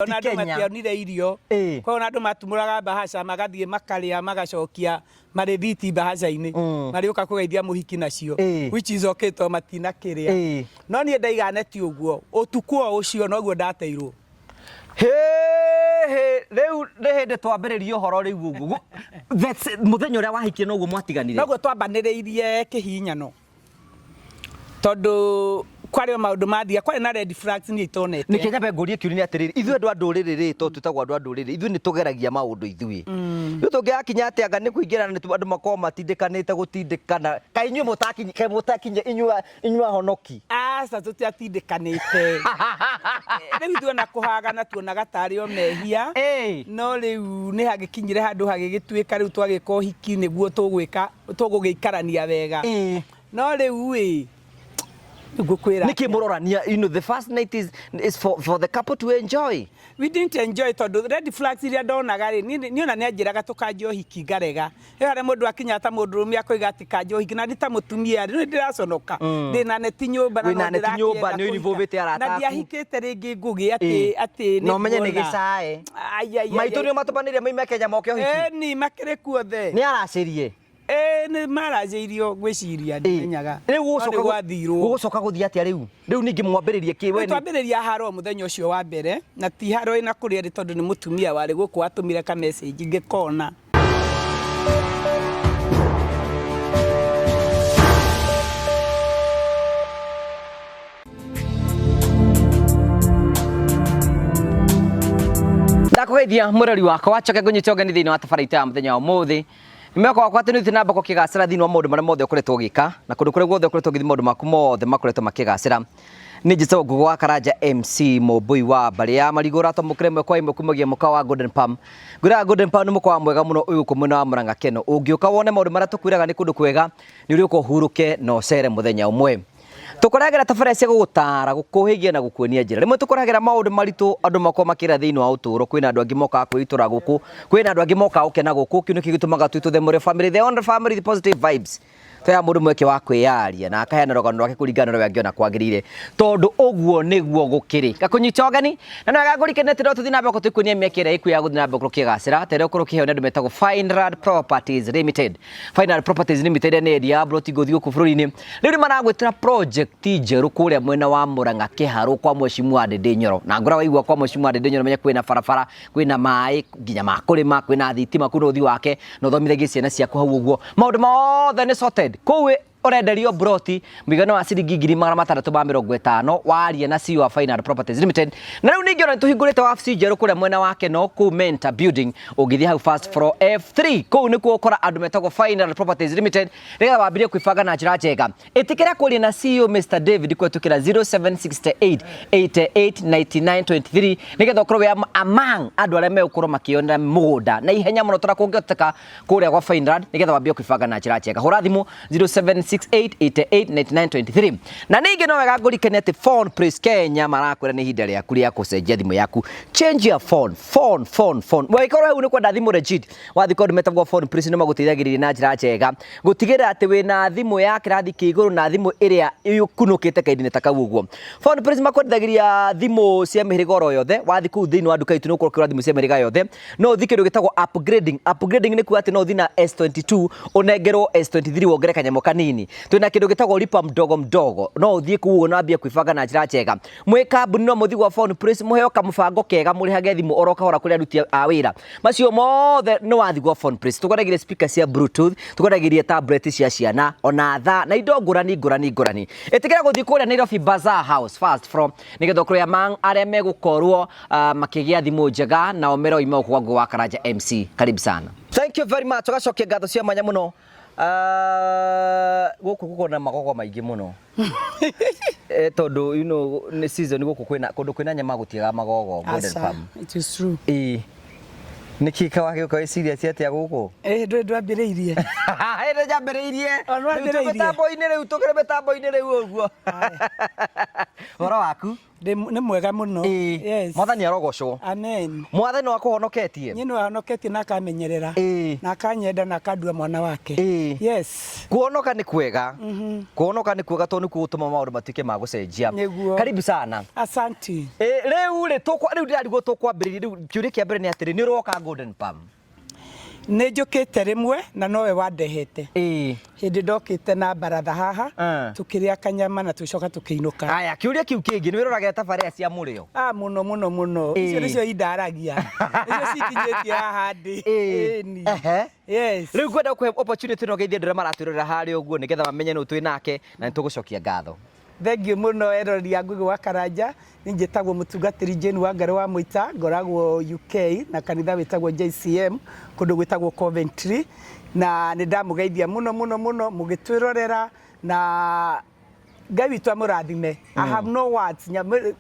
Ona andũ Kenya. mationire irio. Ĩĩ. Koguo ona andũ matumũraga mbahaca magathiĩ makarĩa magacokia marĩthiti mbahaca-inĩ. Marĩũka kũgeithia mũhiki nacio. Ĩĩ. Which is okay tondũ matinakĩrĩa. Ĩĩ. No niĩ ndaiga neti ũguo, ũtukũ o ũcio noguo ndateirwo. Hĩ, rĩu nĩ hĩndĩ twambĩrĩria ũhoro rĩu ũguo. That's it, mũthenya ũrĩa wahikie noguo mwatiganire. Noguo twambanĩrĩirie kĩhinyano. Tondũ kwarĩ o maũndũ mathia, kwarĩ na red flags niĩ itonete. Nĩkĩ nyambe ngũrie kĩũria nĩ atĩrĩrĩ, ithuĩ andũ a ndũrĩrĩ rĩ, tondũ twĩtagwo andũ a ndũrĩrĩ, ithuĩ nĩ tũgeragia maũndũ ithuĩ. Rĩu tũngĩgakinya atĩ anga nĩ kũingĩrana nĩ andũ makoragwo matindĩkanĩte gũtindĩkana, kaĩ inyuĩ mũtakinyi, kaĩ mũtakinye inyuĩ inyuĩ ahonoki? Aca tũtiatindĩkanĩte. Rĩu ithuĩ ona kũhagana tuonaga tarĩ o mehia. Ĩĩ. No rĩu nĩ hagĩkinyire handũ hagĩgĩtuĩka rĩu twagĩka ũhiki nĩguo tũgwĩka tũgũgĩikarania wega. Ĩĩ. No rĩu ĩ ngũkwĩra Nĩkĩ mũrorania, you know, the first night is for the couple to enjoy. We didn't enjoy tondũ red flags iria ndonaga rĩ, niĩ niĩ ona nĩ anjĩraga tũkanjia ũhiki ngarega. He harĩa mũndũ akinya ta mũndũrũme akoiga atĩ kanja ũhiki na ndi ta mũtumia rĩ, nĩ ndĩraconoka. Ndĩna neti nyũmba na Wĩna no neti nyũmba, ndĩrakĩenda nĩ kũhika. ũinvolvĩte arata Na aku. ndiahikĩte rĩngĩ ngũgĩ atĩ Ĩĩ. atĩ Na ũmenye nĩ nĩnguona. gĩcae. Ai, ai, ai, Maitũ ai. nĩo matũmanĩire moime Kenya moke ũhiki. Ĩni makĩrĩ kuothe. Nĩ aracĩrie. Ĩĩ nĩ maracĩirio ngwĩciria ndimenyaga. Rĩu No nĩ gũgũcoka gwathirwo. gũgũcoka gũthiĩ atĩa rĩu? Rĩu ningĩ mwambĩrĩrie kĩ we Rĩu twambĩrĩria haro mũthenya ũcio wa mbere na ti haro ĩna kũrĩa ĩrĩ tondũ nĩ mũtumia warĩ gũkũ watũmire ka message ngĩkona. Ndakũgeithia mũrori wakwa njoke ngũnyite ũgeni thĩinĩ wa tabarĩra itũ ya mũthenya wa ũmũthĩ. Nĩ wakwa atĩ nĩ ũthiĩ na mbere gũkĩgacĩra thĩinĩ wa maũndũ marĩa mothe ũkoretwo ũgĩka na kũndũ kũrĩa guothe ũkoretwo ũgĩthiĩ maũndũ maku mothe makoretwo makĩgacĩra. Nĩ njĩtagwo Ngũgũ wa Karanja MC Mũmbũi wa mbarĩ ya Marigũ ũratwamũkĩra ĩmwe kwa ĩmwe kumagia mũkawa wa Golden Palm. Ngwĩraga Golden Palm nĩ mũkawa mwega mũno wĩ gũkũ mwena wa Murang'a Keno. Ũngĩũka wone maũndũ marĩa tũkwĩraga nĩ kũndũ kwega nĩ ũrĩũka ũhurũke na ũcere mũthenya ũmwe. Tũkũrehagĩra tabarĩra cia gũgũtara, gũkũhĩgia na gũkuonia njĩra. Rĩmwe tũkũrehagĩra maũndũ maritũ andũ makoragwo makĩra thĩinĩ wa ũtũũro. Kwĩna andũ angĩ mokaga kwĩitũra gũkũ, kwĩna andũ angĩ mokaga gũkena gũkũ. Kĩu nĩkĩo gĩtũmaga twĩtwo The Mũrĩo Family, the only family with positive vibes. Tũheaga mũndũ mweke wa kwĩyaria na akaheana rũgano rwake kũringana na ũrĩa angĩona kwagĩrĩire, tondũ ũguo nĩguo gũkĩrĩ. Ngakũnyita ũgeni na nĩ wega ngũrikanie atĩ no tũthiĩ na mbere gũtũkuonia mĩeke ĩrĩa ĩkuo ya gũthiĩ na mbere gũkorwo ũkĩgacĩra, ta ĩrĩa ũkorwo ũkĩheo nĩ andũ metagwo Fineland Properties Limited. Fineland Properties Limited nĩ endia a ploti ngũthi gũkũ bũrũri-inĩ. Rĩu nĩ maragwĩtĩra project njerũ kũrĩa mwena wa Murang'a Kĩharũ kwa Mheshimiwa Ndindi Nyoro. Na ngora waigua kwa Mheshimiwa Ndindi Nyoro menya kwĩna barabara, kwĩna maĩ nginya ma kũrĩma, kwĩna thitima kũu no ũthiĩ wake na ũthomithagie ciana ciaku hau ũguo. Maũndũ mothe nĩ sorted. Kũu ũrenderio mburoti mũigana wa ciringi 650,000 waria na CEO wa Fineland Properties Limited. Na rĩu ningĩ ona nĩtũhingũrĩte wabici njerũ kũrĩa mwena wa Keno kũu Mentor Building, ũngĩthiĩ hau first floor F3 kũu nĩkuo ũkora andũ metagwo Fineland Properties Limited nĩgetha wambĩrĩrie kwĩbanga na njĩra njega. Ĩtĩkĩra kwaria na CEO Mr David kũhetũkĩra 0768 88 99 23 nĩgetha ũkorwo wĩ among andũ arĩa megũkorwo makĩonera mũgũnda na ihenya mũno tũrĩa kũngĩhoteka kũrĩa gwa Fineland nĩgetha wambie kwĩbanga na njĩra njega. Hũra thimũ 0768 88 99 23. Na ningĩ no wega ngũrikanie atĩ Phone Place Kenya marakwĩra nĩ ihinda rĩaku rĩa gũcenjia thimũ yaku. Change your phone, phone, phone, phone. Wangĩkorwo hau nĩ kwenda thimũ legit, wathiĩ kwa andũ metagwo Phone Place nĩ magũteithagĩrĩria na njĩra njega gũtigĩrĩra atĩ wĩna thimũ ya kĩrathi kĩa igũrũ na thimũ ĩrĩa ĩkunũkĩte kahinda-inĩ ta kau ũguo. Phone Place makwendithagĩria thimũ cia mĩhĩrĩga oro yothe, wathiĩ kũu thĩinĩ wa nduka itũ nĩ ũgũkorwo ũkĩgũra thimũ cia mĩhĩrĩga yothe. No ũthiĩ kĩndũ gĩtagwo upgrading. Upgrading nĩ kuga atĩ no ũthiĩ na S22 ũnengerwo S23 wongerere kanyamũ kanini. Twĩna kĩndũ gĩtagwo lipa mdogo mdogo, no ũthiĩ kũu ũguo na wambie kwĩbanga na njĩra njega. Mwĩ kambuni no mũthiĩ gwa Phone Place mũheo kamũbango kega mũrĩhage thimũ oro kahora kũrĩ aruti a wĩra. Macio mothe nĩ wathiĩ gwa Phone Place. Tũkwendagĩria speaker cia bluetooth, tũkwendagĩria tablet cia ciana, ona thaa na indo ngũrani ngũrani ngũrani. Ĩtĩkĩra gũthiĩ kũrĩa Nairobi Bazaar House first floor nĩgetha ũkorwo among arĩa megũkorwo makĩgĩa thimũ njega nao meroima gũkũ kwa Ngũgũ wa Karanja MC. Karibu sana. Thank you very much. Tũgacokia ngatho cia mwanya mũno. Gũkũ gũkoragwo na magogo maingĩ mũno. Tondũ you know nĩ season gũkũ kwĩna kũndũ kwĩna nyama gũtiagaga magogo Golden Aca, Palm. it is true. Ĩĩ. Nĩkĩ wagĩũka wĩ serious atĩa gũkũ? Ĩĩ ndũĩ ndwambĩrĩirie. Ĩĩ njambĩrĩirie. O, Rĩu twĩ nĩwambĩrĩirie? mĩtambo-inĩ rĩu tũkĩrĩ mĩtambo-inĩ rĩu ũguo. Ũhoro waku? Nĩ mwega mũno. Ĩĩ. Yes. Mwathani arogocwo. Amen. Mwathani nĩ wakũhonoketie. Niĩ nĩ ahonoketie na akamenyerera. Ĩĩ. Na akanyenda na akandua mwana wake. Ĩĩ. Yes. Kuhonoka nĩ kwega. Kuhonoka nĩ kwega tondũ nĩkuo gũtũma maũndũ matuĩke ma gũcenjia. Nĩguo. Karibu sana. Asanti. Ĩ, rĩu rĩ tũkwa rĩu ndĩrarigwo tũkwambĩrĩria rĩu kĩũria kĩa mbere nĩ atĩrĩ nĩ ũroka Golden Palm. Nĩ njũkĩte rĩmwe na nowe wandehete. Ĩĩ. Hĩndĩ ndokĩte na baratha haha tũkĩrĩa kanyama na tũgĩcoka tũkĩinũka. Aya, kĩũria kĩu kĩngĩ nĩ wĩroragĩra tabarĩra cia mũrĩo? Ah, mũno mũno mũno. Icio nĩcio indaragia. Nĩcio cinginyĩtie haha ndĩ. Ĩni. Ehe. Yes. Rĩu ngwenda gũkũhe opportunity ĩno ngeithie andũ arĩa maratwĩrorera harĩa ũguo nĩgetha mamenye nũ twĩ nake na nĩ tũgũcokia ngatho. Thengiũ mũno eroreri a Ngugi wa Karanja, niĩ njĩtagwo mũtungatĩri Jane Wangari wa Mũita, ngoragwo UK na kanitha wĩtagwo JCM kũndũ gwĩtagwo Coventry, na nĩ ndamũgeithia mũno mũno mũno mũgĩtwĩrorera na Ngai witũ amũrathime. I have no words. Nyamũ,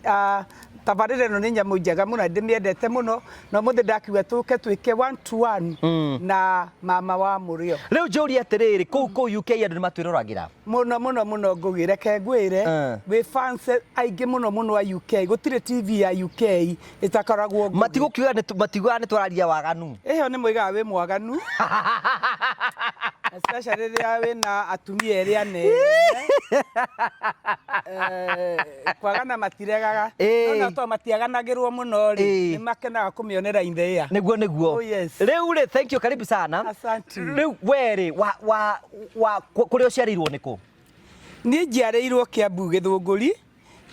tabarĩra ĩno nĩ nyamũ njega mũno na ndĩmĩendete mũno na ũmũthĩ ndakiuga tũke twĩke one to one na mama wa mũrĩo. Rĩu njũrie atĩrĩrĩ, kũu kũu UK andũ nĩ matwĩroragĩra? Mũno mũno mũno Ngugi, reke ngwĩre wĩ fans aingĩ mũno mũno a UK, gũtirĩ TV ya UK ĩtakoragwo Ngugi. Matigũkiuga nĩ matiugaga nĩ twararia waganu. Ĩyo nĩ moigaga wĩ mwaganu. Especially rĩrĩa wĩna atumia erĩ anene. Kwagana matiregaga. Ĩĩ. No na to matiaganagĩrwo mũno rĩ, Ĩĩ. nĩ makenaga kũmĩonera in the air. Nĩguo nĩguo. Oh, yes. Rĩu rĩ, thank you, karibu sana. Asante. Rĩu we rĩ, wa wa wa kũrĩa ũciarĩirwo nĩ kũ? Niĩ njiarĩirwo Kiambu Gĩthũngũri,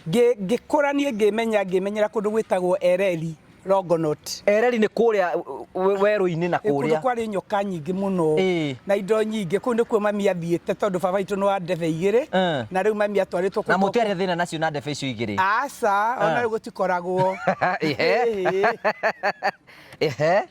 ngĩkũra niĩ ngĩmenya ngĩmenyera kũndũ gwĩtagwo Ereri Longonot. Ereri nĩ kũrĩa werũ-inĩ na Kũndũ kũrĩa. kwarĩ nyoka nyingĩ mũno Ĩĩ. na indo nyingĩ. Kũu nĩkuo mami athiĩte tondũ baba witũ nĩ wa ndebe igĩrĩ na rĩu mami atwarĩtwo Na kũu. mũtiarĩ thĩna nacio na ndebe icio igĩrĩ? Aca, ona rĩu gũtikoragwo. Ehe. Ĩĩ. Ehe.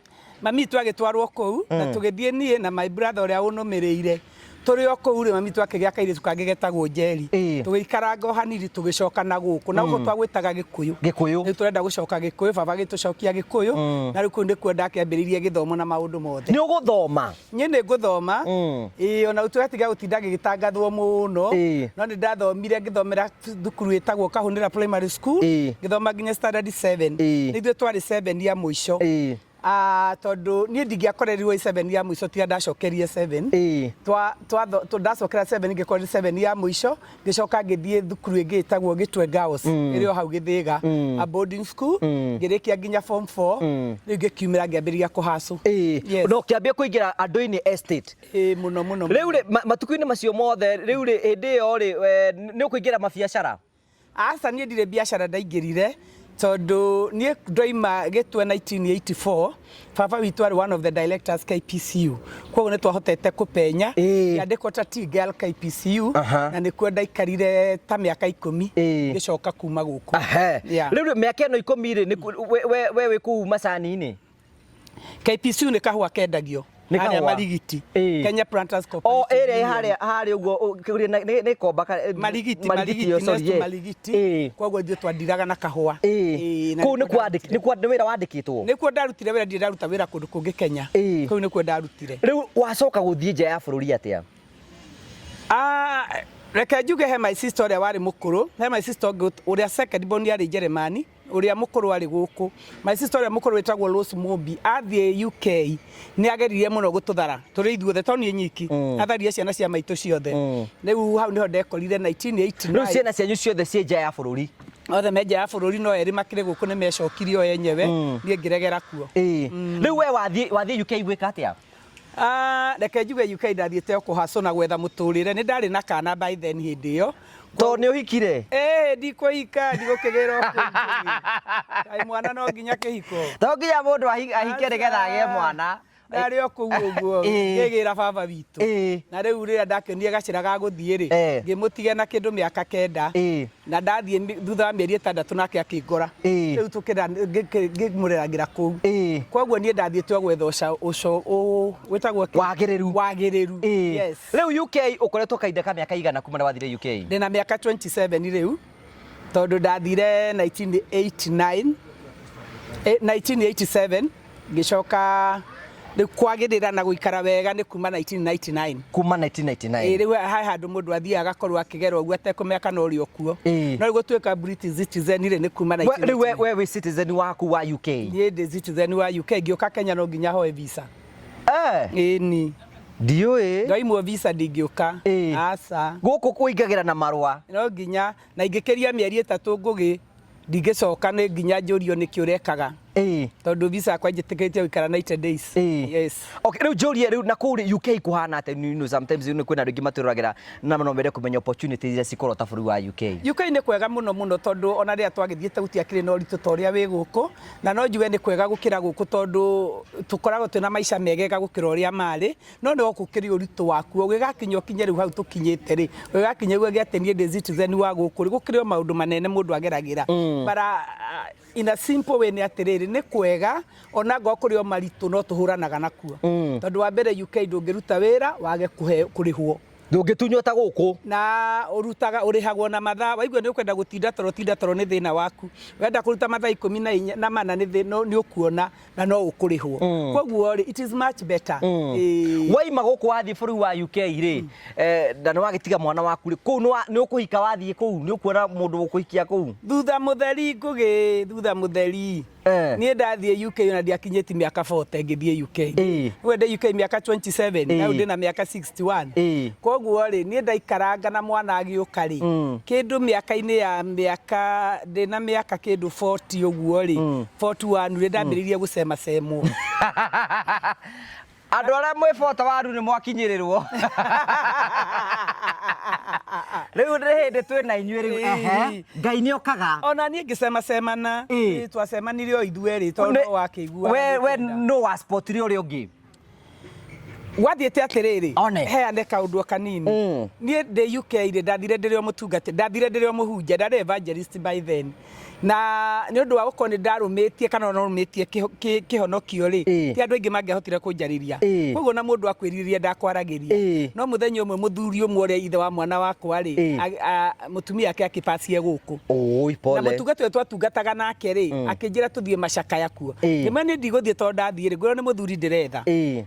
Mami witũ agĩtwarwo kũu na tũgĩthiĩ niĩ na my brother ũrĩa ũnũmĩrĩire. Tũrĩ o kũu rĩ, mami witũ akĩgĩa kairĩtu kangĩ getagwo Njeri. Ĩĩ. Tũgĩikaranga o hanini tũgĩcoka na gũkũ. Na gũkũ twagwĩtaga Gĩkũyũ. Gĩkũyũ. Rĩu tũrenda gũcoka Gĩkũyũ, baba agĩtũcokia Gĩkũyũ. Na rĩu kũu nĩkuo ndakĩambĩrĩirie gĩthomo na maũndũ mothe. Nĩ ũgũthoma? Niĩ nĩ ngũthoma. Ĩĩ, ona tũgatiga gũtinda ngĩgĩtangathwo mũno. Ĩĩ. No nĩ ndathomire ngĩthomera thukuru ĩtagwo Kahũnĩra Primary School. Ĩĩ. Ngĩthoma nginya standard 7. Ĩĩ. Nĩ ithuĩ twarĩ 7 ya mũico. Ĩĩ. Tondũ niĩ ndingĩakorerirwo 7 ya mũico tiga ndacokerie 7. Ĩĩ. Ndacokera 7 ngĩkorwo nĩ 7 ya mũico, ngĩcoka ngĩthiĩ thukuru ĩngĩ ĩtagwo Gĩtwe Girls, ĩrĩ o hau Gĩthĩga, a boarding school, ngĩrĩkia nginya form 4, rĩu ngĩkiumĩra ngĩambĩrĩria kũhacũ. Ĩĩ. Yes. Na ũkĩambia kũingĩra andũ-inĩ estate. Ĩĩ, mũno mũno. Rĩu rĩ, matukũ-inĩ macio mothe, rĩu rĩ, hĩndĩ ĩyo rĩ, nĩ ũkũingĩra mabiacara? Aca, niĩ ndirĩ biacara ndaingĩrire, tondũ niĩ ndoima Gĩtwe 1984, baba witũ arĩ one of the directors KPCU. Koguo nĩ twahotete kũpenya, Ĩĩ. ngĩandĩkwo ta T girl KPCU, Aha. na nĩkuo ndaikarire ta mĩaka 10, Ĩĩ. ngĩcoka kuma gũkũ. Ahe. Yeah. Rĩu rĩ, mĩaka ĩno 10 rĩ, nĩ we wĩ kũu macani-inĩ? KPCU nĩ kahũa kendagio. Nĩ Harĩa kahũa. Marigiti. Ĩĩ. Kenya Planters O Cooperative ĩrĩa Union. harĩa harĩa ũguo kĩũria nĩ komba Marigiti, Marigiti, Marigiti, oh, sorry, next to yeah. Marigiti. Ĩĩ. Koguo ithuĩ twandiraga na kahũa. Ĩĩ. Ĩĩ, na Kũu nĩkuo nĩkuo ndarutire. nĩkuo nĩ wĩra wandĩkĩtwo? Nĩkuo ndarutire wĩra, ndirĩ ndaruta wĩra kũndũ kũngĩ Kenya. Ĩĩ. Kũu nĩkuo ndarutire. Rĩu wacoka gũthiĩ nja ya bũrũri atĩa? Reke njuge he my sister ũrĩa warĩ mũkũrũ, he my sister ũngĩ ũrĩa second born arĩ Jeremani, ũrĩa mũkũrũ arĩ gũkũ. My sister ũrĩa mũkũrũ wĩtagwo Rose Mumbi, athiĩ UK nĩ ageririe mũno gũtũthara tũrĩ ithuothe, to niĩ nyiki, atharire ciana cia maitũ ciothe. Rĩu hau nĩho ndekorire 1989. Rĩu ciana cianyu ciothe ciĩ nja ya bũrũri? Othe me nja ya bũrũri, no erĩ makĩrĩ gũkũ nĩ mecokirie o enyewe, niĩ ngĩregera kuo. Ĩĩ. Rĩu we wathiĩ UK gwĩka atĩa? Reke njuge UK ndathiĩte o kũhacũ na gwetha mũtũrĩre, nĩ ndarĩ na kana by then hĩndĩ ĩyo. To nĩ ũhikire? Ĩĩ, ndikũhika, ndigũkĩgĩra o kũu Ngũgĩ. Kaĩ mwana no nginya kĩhiko? To nginya mũndũ ahike nĩgetha agĩe mwana. Ndarĩ o kũu ũguo, Ĩĩ. ngĩgĩra baba witũ. Ĩĩ. Na rĩu rĩrĩa ndakĩonire gacĩra ga gũthiĩ rĩ, Ĩĩ. ngĩmũtigia na kĩndũ mĩaka 9. Ĩĩ. Na ndathiĩ thutha wa mĩeri 6 nake akĩngora. Ĩĩ. Rĩu ngĩmũreragĩra kũu. Ĩĩ. Koguo niĩ ndathiĩte o gwetha wĩtagwo kĩ? Wagĩrĩru. Wagĩrĩru. Ĩĩ. Yes. Rĩu UK ũkoretwo kahinda ka mĩaka igana kuma na wathire UK? Ndĩna mĩaka 27 rĩu, tondũ ndathire 1989, 1987, ngĩcoka Rĩu kwagĩrĩra na gũikara wega nĩ kuma 1999. Kuma 1999. Ĩ, rĩu he handũ mũndũ athiaga agakorwo akĩgera ũguo atekũmenya kana ũrĩ o kuo. Ĩ. No rĩu gũtuĩka British citizen rĩ, nĩ kuma We- rĩu we 1999. we wĩ citizen waku wa UK? Niĩ ndĩ citizen wa UK. Ngĩũka Kenya no nginya hoe visa. Eh. Ĩni. Ndiũĩ. Ndaimwo visa ndingĩũka. Ĩ. Aca. Gũkũ kũingagĩra na marũa? No nginya, na ingĩkĩria mĩeri 3 ngũgĩ ndingĩcoka, nĩ nginya njũrio nĩkĩ ũrekaga. Tondũ visa yakwa njĩtĩkĩrĩtie gũikara 90 days. Yes. Okay, rĩu njũrie, rĩu na kũu rĩ, UK kũhana atĩa? Sometimes kwĩna andũ aingĩ matwĩroragĩra na no mende kũmenya opportunities iria cikorwo ta bũrũri wa UK. UK nĩ kwega mũno mũno, tondũ ona rĩrĩa twagĩthiĩte gũtiakĩrĩ na ũritũ ta ũrĩa wĩ gũkũ, na no njuge nĩ kwega gũkĩra gũkũ, tondũ tũkoragwo twĩna maica megega gũkĩra ũrĩa marĩ. No nĩ gũkĩrĩ ũritũ wakuo, ũgĩgakinya ũkinye rĩu hau tũkinyĩte rĩ, ũgĩgakinya uge atĩ niĩ ndĩ citizen wa gũkũ rĩ, gũkĩrĩ o maũndũ manene mũndũ ageragĩra. But in a simple way nĩ atĩrĩrĩ, nĩ kwega ona ngorwo kũrĩ o maritũ, no tũhũranaga nakuo. Tondũ wa mbere, UK ndũngĩruta wĩra wage kũrĩhwo. Ndũngĩtunywo ta gũkũ. Na ũrutaga, ũrĩhagwo na mathaa. Waigua nĩ ũkwenda gũtinda toro, tinda toro, nĩ thĩna waku. Wenda kũruta mathaa 14 nĩ nĩ ũkuona na no ũkũrĩhwo. Koguo rĩ, it is much better. Ĩĩ. Waima gũkũ wathiĩ bũrũri wa UK rĩ, na nĩ wagĩtiga mwana waku rĩ, kũu nĩ ũkũhika? Wathiĩ kũu nĩ ũkuona mũndũ ũkũhikia kũu? Thutha mũtheri, ngũgĩ, thutha mũtheri. Niĩ ndathiĩ UK ona ndiakinyĩti mĩaka 40 ngĩthiĩ UK. Rĩu ndĩ UK mĩaka 27, na rĩu ndĩna mĩaka 61. Koguo rĩ, niĩ ndaikaranga na mwana agĩũka rĩ, kĩndũ mĩaka-inĩ ya mĩaka, ndĩna mĩaka kĩndũ 40 ũguo rĩ, 41 rĩ, ndambĩrĩirie gũcemacemwo. Andũ arĩa mwĩ bota waru nĩ mwakinyĩrĩrwo rĩu, nĩ hĩndĩ twĩ na inyuĩ rĩu. Ehe, Ngai nĩ okaga. Ona niĩ ngĩcemacemana. Twacemanire o ithuerĩ tondũ no wakĩiguaga We nĩ no wa spotire ũrĩa ũngĩ? Gwathiĩte atĩrĩrĩ. One. Heane kaũndũ o kanini. Niĩ ndĩ UK rĩ, ndathire ndĩrĩ o mũtungati, ndathire ndĩrĩ o mũhunjia, ndarĩ evangelist by then, na nĩ ũndũ wa gũkorwo nĩ ndarũmĩtie kana ona rũmĩtie kĩhonokio rĩ, ti andũ aingĩ mangĩahotire kũnjarĩria. Koguo na mũndũ akwĩrirĩria ndakwaragĩria. No mũthenya ũmwe mũthuri ũmwe ũrĩa ithe wa mwana wakwa rĩ, mũtumia ake akĩbacie gũkũ. Oi. Na Pole. Mũtungata ũyũ twatungataga nake rĩ, akĩnjĩra tũthiĩ macakaya kuo. Ngĩmwĩra niĩ ndigũthiĩ, tondũ ndathiĩ rĩ, ngwĩrwo nĩ mũthuri ndĩretha.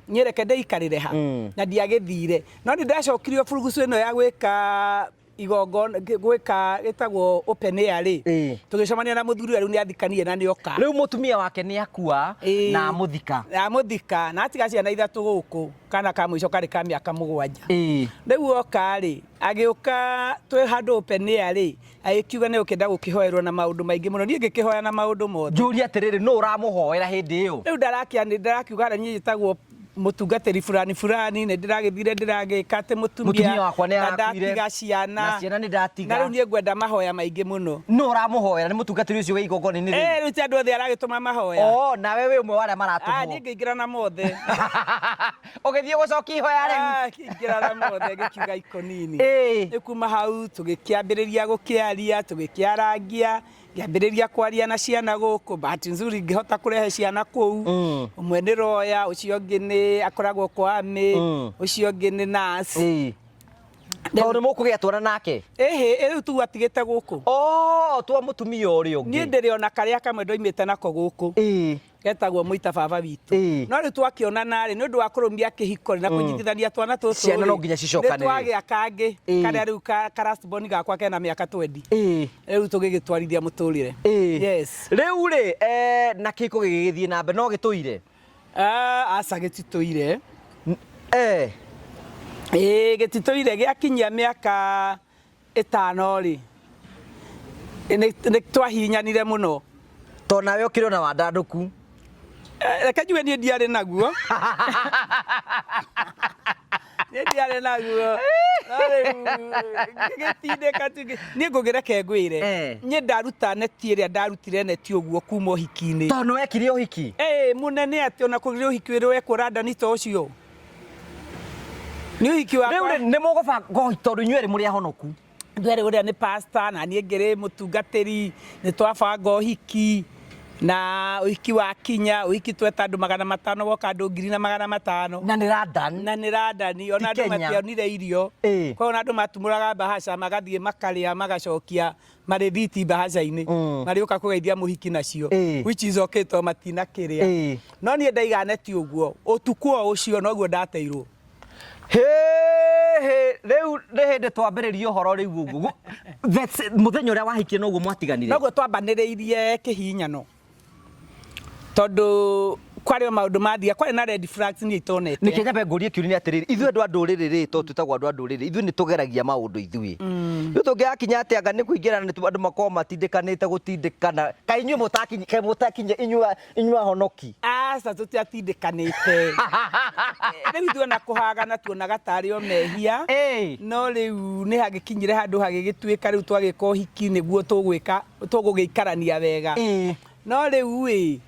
Niĩ reke ndĩikarĩre ha. Na ndiagĩthire, no nĩ ndacokirio burugucu ĩno ya gwĩka igongona, gwĩka ĩtagwo open air rĩ, tũgĩcemania na mũthuri ũrĩa rĩu nĩ athikanire na nĩ oka. Rĩu mũtumia wake nĩ akua? Na amũthika? Amũthika na atiga ciana ithatũ gũkũ, kana ka mũico karĩ ka mĩaka 7. Rĩu oka rĩ, agĩũka twĩ handũ open air rĩ, agĩkiuga nĩ ũkĩenda gũkĩhoerwo na maũndũ maingĩ mũno. Niĩ ngĩkĩhoya na maũndũ mothe. Njũrie atĩrĩrĩ, nũ ũramũhoera hĩndĩ ĩyo? Rĩu ndarakiuga na niĩ njĩtagwo mũtungatĩri fulani fulani, nĩ ndĩragĩthire ndĩragĩka atĩ mũtumia mũtumia wakwa nĩ na arakuire. Ndatiga ciana. Na ciana nĩ ndatiga. Na rĩu niĩ ngwenda mahoya maingĩ mũno. Nũ ũramũhoera? Nĩ mũtungatĩri ũcio wĩ igongona-inĩ rĩu? Eh, rĩu ti andũ othe aragĩtũma mahoya. Oh, nawe wĩ ũmwe wa arĩa Ah, maratũmwo? Niĩ ngĩingĩra na mothe. Ũgĩthiĩ gũcokia ihoya rĩu? Ah, ngĩingĩra na mothe, ngĩkiuga ikonini. Nĩ kuma hau tũgĩkĩambĩrĩria gũkĩaria, tũgĩkĩarangia, ngĩambĩrĩria kwaria na ciana gũkũ. Bahati nzuri ngĩhota kũrehe ciana kũu. Ũmwe nĩ roya, ũcio ũngĩ nĩ akoragwo kwa army, ũcio ũngĩ nĩ nurse. Tondũ nĩ mũkũgĩa twana nake? Ĩhĩ, rĩu tu atigĩte gũkũ. Oh, twa mũtumia ũrĩa Niĩ ũngĩ. Ndĩrĩ ona karĩa kamwe ndoimĩte nako gũkũ, getagwo mũita baba witũ. No rĩu twakĩonana rĩ, nĩ ũndũ wa kũrũmia kĩhiko rĩ, na kũnyitithania twana tũtũ Ciana rĩ, no nginya cicokanĩrĩre. nĩ twagĩa kangĩ, karĩa rĩu ka last born gakwa kena mĩaka 20. Rĩu tũgĩgĩtwarithia mũtũrĩre. Yes. Rĩu rĩ, na kĩhiko gĩgĩgĩthiĩ na mbere no gĩtũire? Ah, aca, gĩtitũire. Ĩĩ, gĩtitũire. Gĩakinyia mĩaka 5 rĩ, nĩ twahihinyanire mũno. Tondũ nawe ũkĩrĩ ona wandandũku. Reke njuge niĩ ndiarĩ naguo, niĩ ndiarĩ naguo, no rĩu ngĩgĩtindĩka tu niĩ ngũgĩreke ngwĩre. Niĩ ndaruta neti ĩrĩa ndarutire neti ũguo kuma ũhiki-inĩ. Tondũ nĩ wekire ũhiki? Ĩĩ, mũnene, atĩ ona kũrĩ ũhiki ũrĩa wekwo London ta ũcio nĩ ũhiki Rĩu wakwa. rĩ, nĩ mũgũbanga ũhiki tondũ inyuĩ erĩ mũrĩ ahonoku? Ithuerĩ, ũrĩa nĩ pastor na niĩ ngĩrĩ mũtungatĩri, nĩ twabanga ũhiki. Na ũhiki wakinya, ũhiki tweta andũ 500, woka andũ 1,500. Na nĩ London. Na nĩ London, ona Ti andũ Kenya. mationire irio. Koguo ona andũ matumũraga mbahaca magathiĩ makarĩa magacokia marĩthiti mbahaca-inĩ, marĩũka kũgeithia mũhiki nacio, which is okay tondũ matinakĩrĩa. No niĩ ndaiga neti ũguo, ũtukũ o ũcio noguo ndateirwo. Hĩ, rĩu nĩ hĩndĩ twambĩrĩria ũhoro rĩu ũguo. Mũthenya ũrĩa wahikire noguo mwatiganire? Noguo twambanĩrĩirie kĩhinyano, tondũ kwarĩ o maũndũ mathia, kwarĩ na red flags niĩ itonete. Nĩkĩ nyambe ngũrie kĩũria nĩ atĩrĩrĩ, ithuĩ andũ a ndũrĩrĩ rĩ, tondũ twĩtagwo andũ a ndũrĩrĩ, ithuĩ nĩ tũgeragia maũndũ ithuĩ. Rĩu tũngĩgakinya atĩ anga nĩ kũingĩrana nĩ andũ makoragwo matindĩkanĩte gũtindĩkana, kaĩ inyuĩ mũtakinyi, kaĩ mũtakinyi inyuĩ inyuĩ ahonoki? Aca, tũtiatindĩkanĩte. Rĩu ithuĩ ona kũhagana tuonaga tarĩ o mehia. No rĩu nĩ hagĩkinyire handũ hagĩgĩtuĩka rĩu twagĩka ũhiki nĩguo tũgwĩka, tũgũgĩikarania wega. No rĩu ĩ,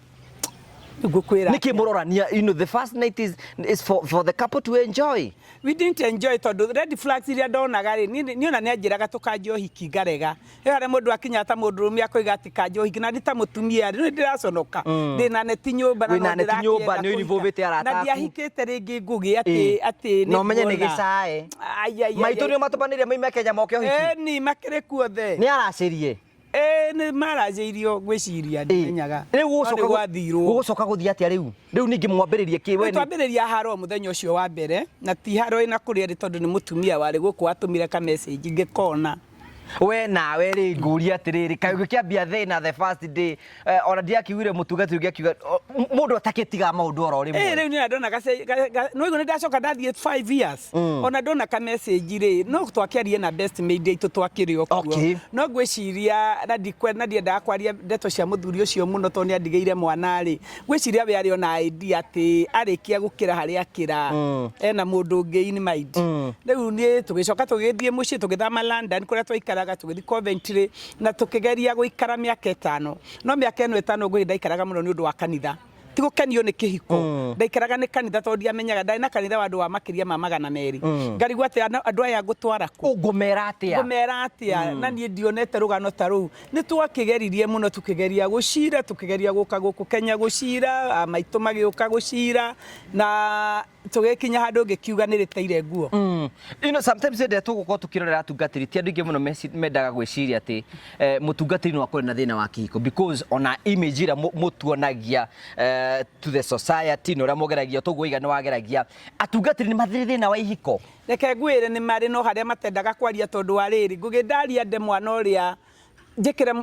rĩu ngũkwĩra Nĩkĩ mũrorania, you know, the first night is for the couple to enjoy. We didn't enjoy tondũ red flags iria ndonaga rĩ, niĩ ona nĩ anjĩraga tũkanjia ũhiki ngarega. He harĩa mũndũ akinya ta mũndũrũme akoiga atĩ kanja ũhiki, na ndĩ ta mũtumia rĩ, nĩ ndĩraconoka. Ndĩna neti nyũmba na Wĩna no neti nyũmba, ndĩrakĩenda nĩ ũinvolvĩte kũhika. arata Na aku. ndiahikĩte rĩngĩ ngũgĩ atĩ atĩ Na ũmenye nĩ nĩnguona. gĩcae. Ai, ai, ai, Maitũ ai. nĩ ũmatũmanĩire moime Kenya moke ũhiki? Ĩni, makĩrĩ kuothe. Nĩ aracĩrie? Ĩĩ, nĩ maracĩirio ngwĩciria, ndimenyaga. Rĩu No nĩ gwathirwo. gũgũcoka gũthiĩ atĩa rĩu? Rĩu ningĩ mwambĩrĩrie kĩ? We Rĩu twambĩrĩria haro mũthenya ũcio wa mbere, na ti haro ĩna kũrĩa ĩrĩ tondũ nĩ mũtumia warĩ gũkũ watũmire ka message ngĩkona. We nawe rĩ, ngũria atĩrĩrĩ, kaĩ ũgĩkĩambia thĩna the first day, ona ndiakiugire mũtungatĩri ũngĩ akiuga, mũndũ atakĩtigaga maũndũ oro rĩmwe. Ĩĩ, rĩu niĩ ndona nĩwaigua nĩ ndacoka ndathiĩ 5 years. Ona ndona ka message rĩ, no twakĩarie na best maid aitũ twakĩrĩ o kuo. No ngwĩciria na na ndiendaga kwaria ndeto cia mũthuri ũcio mũno tondũ nĩ andigĩire mwana rĩ, ngwĩciria we arĩ ona idea atĩ arĩkia gũkĩra harĩa akĩra, ena mũndũ ũngĩ in mind. Rĩu niĩ tũgĩcoka tũgĩthiĩ mũciĩ, tũgĩthama London kũrĩa twaikaraga, tũgĩthiĩ Coventry na tũkĩgeria gũikara mĩaka 5. No mĩaka ĩno 5 ngwĩciria ndaikaraga mũno nĩ ũndũ wa kanitha. Ti gũkenio nĩ kĩhiko. Ndaikaraga nĩ kanitha tondũ ndiamenyaga, ndarĩ na kanitha wa andũ wa makĩria ma 200. Ngarigwo atĩ andũ aya ngũtwara kũ? Ũngũmera atĩa? Ngũmera atĩa? Na niĩ ndionete rũgano ta rũu. Nĩ twakĩgeririe mũno, tũkĩgeria gũcira, tũkĩgeria gũka gũkũ Kenya gũcira, maitũ magĩũka gũcira, na tũgĩkinya handũ ngĩkiuga nĩ rĩteire nguo. You know, sometimes hĩndĩ ĩrĩa tũgũkorwo tũkĩrorera atungatĩri, ti andũ aingĩ mũno mendaga gwĩciria atĩ mũtungatĩri no akorwo na thĩna wa kĩhiko, because ona image ĩrĩa mũtuonagia to the society na ũrĩa mũgeragia, toguo waiga nĩ wageragia, atungatĩri nĩ marĩ thĩna wa ihiko. Reke ngwĩre nĩ marĩ, no harĩa matendaga kwaria tondũ wa rĩrĩ, ngũgĩ ndaria nde mwana ũrĩa njĩkĩre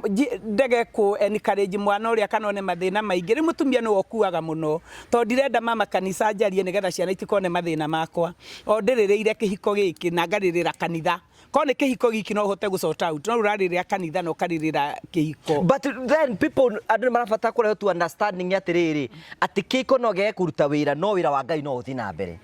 ndege kũ encourage mwana ũrĩa kana one mathĩna maingĩ. Rĩu mũtumia nĩwe ũkuaga mũno, tondũ ndirenda mama kanitha njarie nĩgetha ciana itikone mathĩna makwa. O ndĩrĩrĩire kĩhiko gĩkĩ na ngarĩrĩra kanitha. Korwo nĩ kĩhiko giki no ũhote gũ sort out, no ũrarĩrĩra kanitha na ũkarĩrĩra kĩhiko. But then people, andũ nĩ marabatara kũrehwo to understanding atĩrĩrĩ, atĩ kĩhiko no gĩage kũruta wĩra, no wĩra wa Ngai no ũthiĩ na mbere.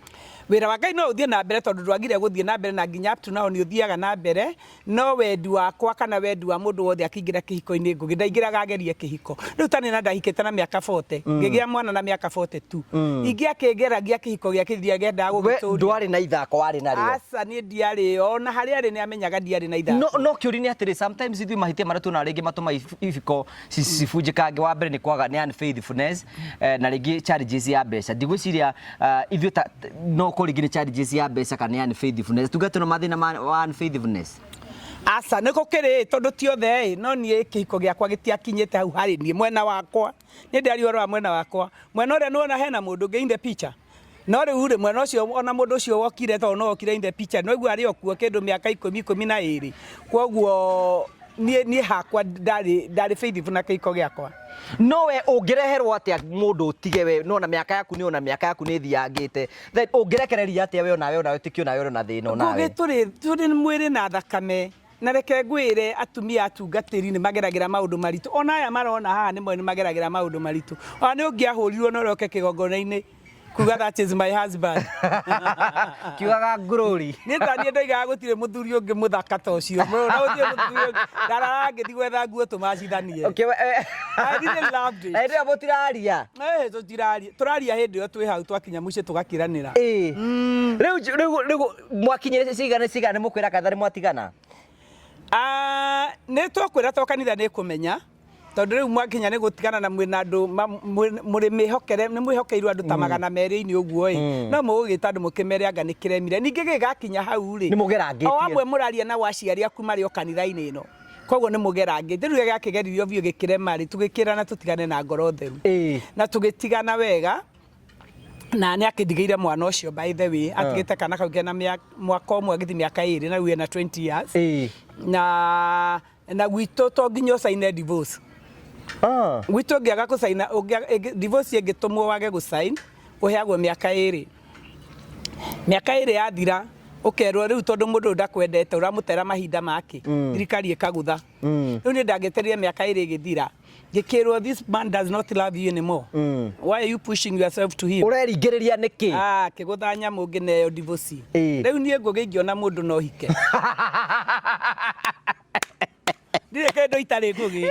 Wĩra wa Ngai no ũthiĩ na mbere tondũ ndwagire gũthiĩ na mbere na nginya up to now nĩ ũthiaga na mbere, no wendi wakwa kana wendi wa mũndũ wothe akĩingĩra kĩhiko-inĩ Ngũgĩ ndaingĩraga agerie kĩhiko. Rĩu ta niĩ na ndahikĩte na mĩaka 40, ngĩgĩa mwana na mĩaka 42. Ingĩakĩgeragia kĩhiko gĩake ndiagendaga We gũgĩtũria. ndwarĩ na ithako warĩ narĩo? Aca, niĩ ndiarĩ, ona harĩa arĩ nĩ amenyaga ndiarĩ na ithako. No kĩũria nĩ atĩrĩ, sometimes ithuĩ mahĩtia marĩa tuonaga rĩngĩ matũmaga ibiko cibunjĩkange, wa mbere nĩ kwaga nĩ unfaithfulness, na rĩngĩ challenges ya mbeca. Ndigwĩciria ithuĩ ta no korwo rĩngĩ nĩ challenges ya mbeca kana nĩ unfaithfulness, tuge tũna mathĩna ma unfaithfulness. Aca, nĩ gũkĩrĩ tondũ ti othe ĩ, no niĩ kĩhiko gĩakwa gĩtiakinyĩte hau harĩ niĩ mwena wakwa. Niĩ ndĩraria ũhoro wa mwena wakwa. Mwena ũrĩa nĩwona hena mũndũ ũngĩ in the picture. No rĩu rĩ, mwena ũcio ona mũndũ ũcio wokire tondũ no okire in the picture, no aigua arĩ o kuo kĩndũ mĩaka ikũmi, 12. Kwoguo niĩ hakwa ndarĩ faithful na kĩhiko gĩakwa. No we ũngĩreherwo atĩa mũndũ ũtige we, no na mĩaka yaku nĩ ona mĩaka yaku nĩ ĩthiangĩte, then ũngĩrekereria atĩa we onawe onawe ũtĩkio nawe ũrĩ na thĩna onawe? Ngũgĩ tũrĩ mwĩrĩ na thakame, na reke ngwĩre atumia atungatĩri nĩ mageragĩra maũndũ maritũ, ona aya marona haha nĩ moĩ nĩ mageragĩra maũndũ maritũ. Ona nĩ ũngĩahũrirwo na ũroke kĩgongona-inĩ kuga that is my husband. Kiugaga glory. Niĩ ta niĩ ndoigaga gũtirĩ mũthuri ũngĩ mũthaka ta ũcio. Na gũtirĩ mũthuri ũngĩ. Ndarara ngĩthiĩ gwetha nguo tũmacithanie. Okay, I really loved it. Hĩndĩ ĩyo mũtiraria? Tũtiraria. Tũraria hĩndĩ ĩyo twĩ hau twakinya mũciĩ tũgakiranĩra. Rĩu rĩu rĩu mwakinyire cigana cigana nĩ mũkwĩra kanitha nĩ mwatigana? Nĩ twakwĩra to kanitha nĩ kũmenya. Tondũ rĩu mwakinya nĩ gũtigana na mwĩna andũ mũrĩ mĩhokere, nĩ mwĩhokeirwo andũ ta 200-inĩ ũguo ĩ, no mũgũgĩta andũ mũkĩmere anga nĩ kĩremire. Ningĩ gĩgakinya hau rĩ, Nĩ mũgerangĩtie. O amwe mũraria nao aciari aku marĩ o kanitha-inĩ ĩno. Koguo nĩ mũgerangĩtie. Rĩu rĩrĩa gĩakĩgeririo biũ gĩkĩrema rĩ, tũgĩkĩrana tũtigane na ngoro theru. Na tũgĩtigana wega. Na nĩ akĩndigĩire mwana ũcio, by the way, atigĩte kana kau kena mwaka ũmwe agĩthiĩ mĩaka 2, na rĩu ena 20 years. Na gwitũ to nginya ũcaine divorce. Gwitũ ũngĩaga gũcaina, divorce ĩngĩtũmwo wage gũcain, ũheagwo mĩaka 2. Mĩaka 2 yathira, ũkerwo rĩu tondũ mũndũ ũyũ ndakwendete, ũramũtera mahinda make, thirikari ĩkagũtha. Rĩu niĩ ndangĩetereire mĩaka 2 ĩgĩthira, ngĩkĩrwo, "This man does not love you anymore. Why are you pushing yourself to him?" Ũreringĩrĩria nĩkĩ? Ah, kĩgũtha nyamũ ngĩneo divorce. Rĩu niĩ Ngũgĩ ingĩona mũndũ no hike. Ndirĩ kĩndũ itarĩ, Ngũgĩ.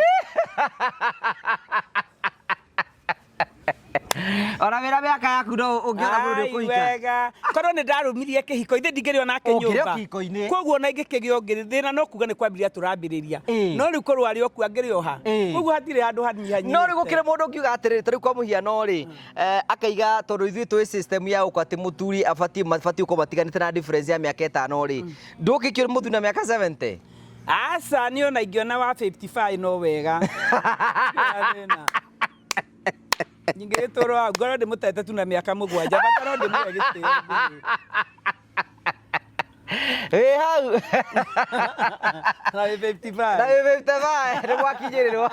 Ona wĩra mĩaka yaku no ũngĩona mũndũ Ai, ũkũhika. Wega korwo nĩ ndarũmirie kĩhiko, ithe ndingĩrĩ onake Ũngĩrĩ o nyũmba. kĩhiko-inĩ. Koguo ona ingĩkĩgĩa ũngĩ, thĩna no kuga nĩ kwambĩrĩria tũrambĩrĩria. No rĩu korwo arĩ o kuo, angĩrĩ o ha? Koguo hatirĩ handũ hanyihanyihĩte. No rĩu gũkĩrĩ mũndũ ũngiuga atĩrĩrĩ, ta rĩu kwa mũhiano rĩ, akaiga tondũ ithuĩ tũĩ system ya gũkũ atĩ mũthuri abatiĩ mabatiĩ gũkorwo matiganĩte na difference ya mĩaka 5 rĩ, ndũngĩkio mũthuri na mĩaka 70? Aca, niĩ ona ingĩona wa 55 no wega. Ndirĩ thĩna. Nyingĩgĩtũrwo hau ngorwo ndĩmũtete tu na mĩaka 7, bata no ndĩmũhe gĩtĩo, Ngũgĩ. Wĩ hau. Na wĩ 55. Na wĩ 55 nĩ gwakinyĩrĩrwo.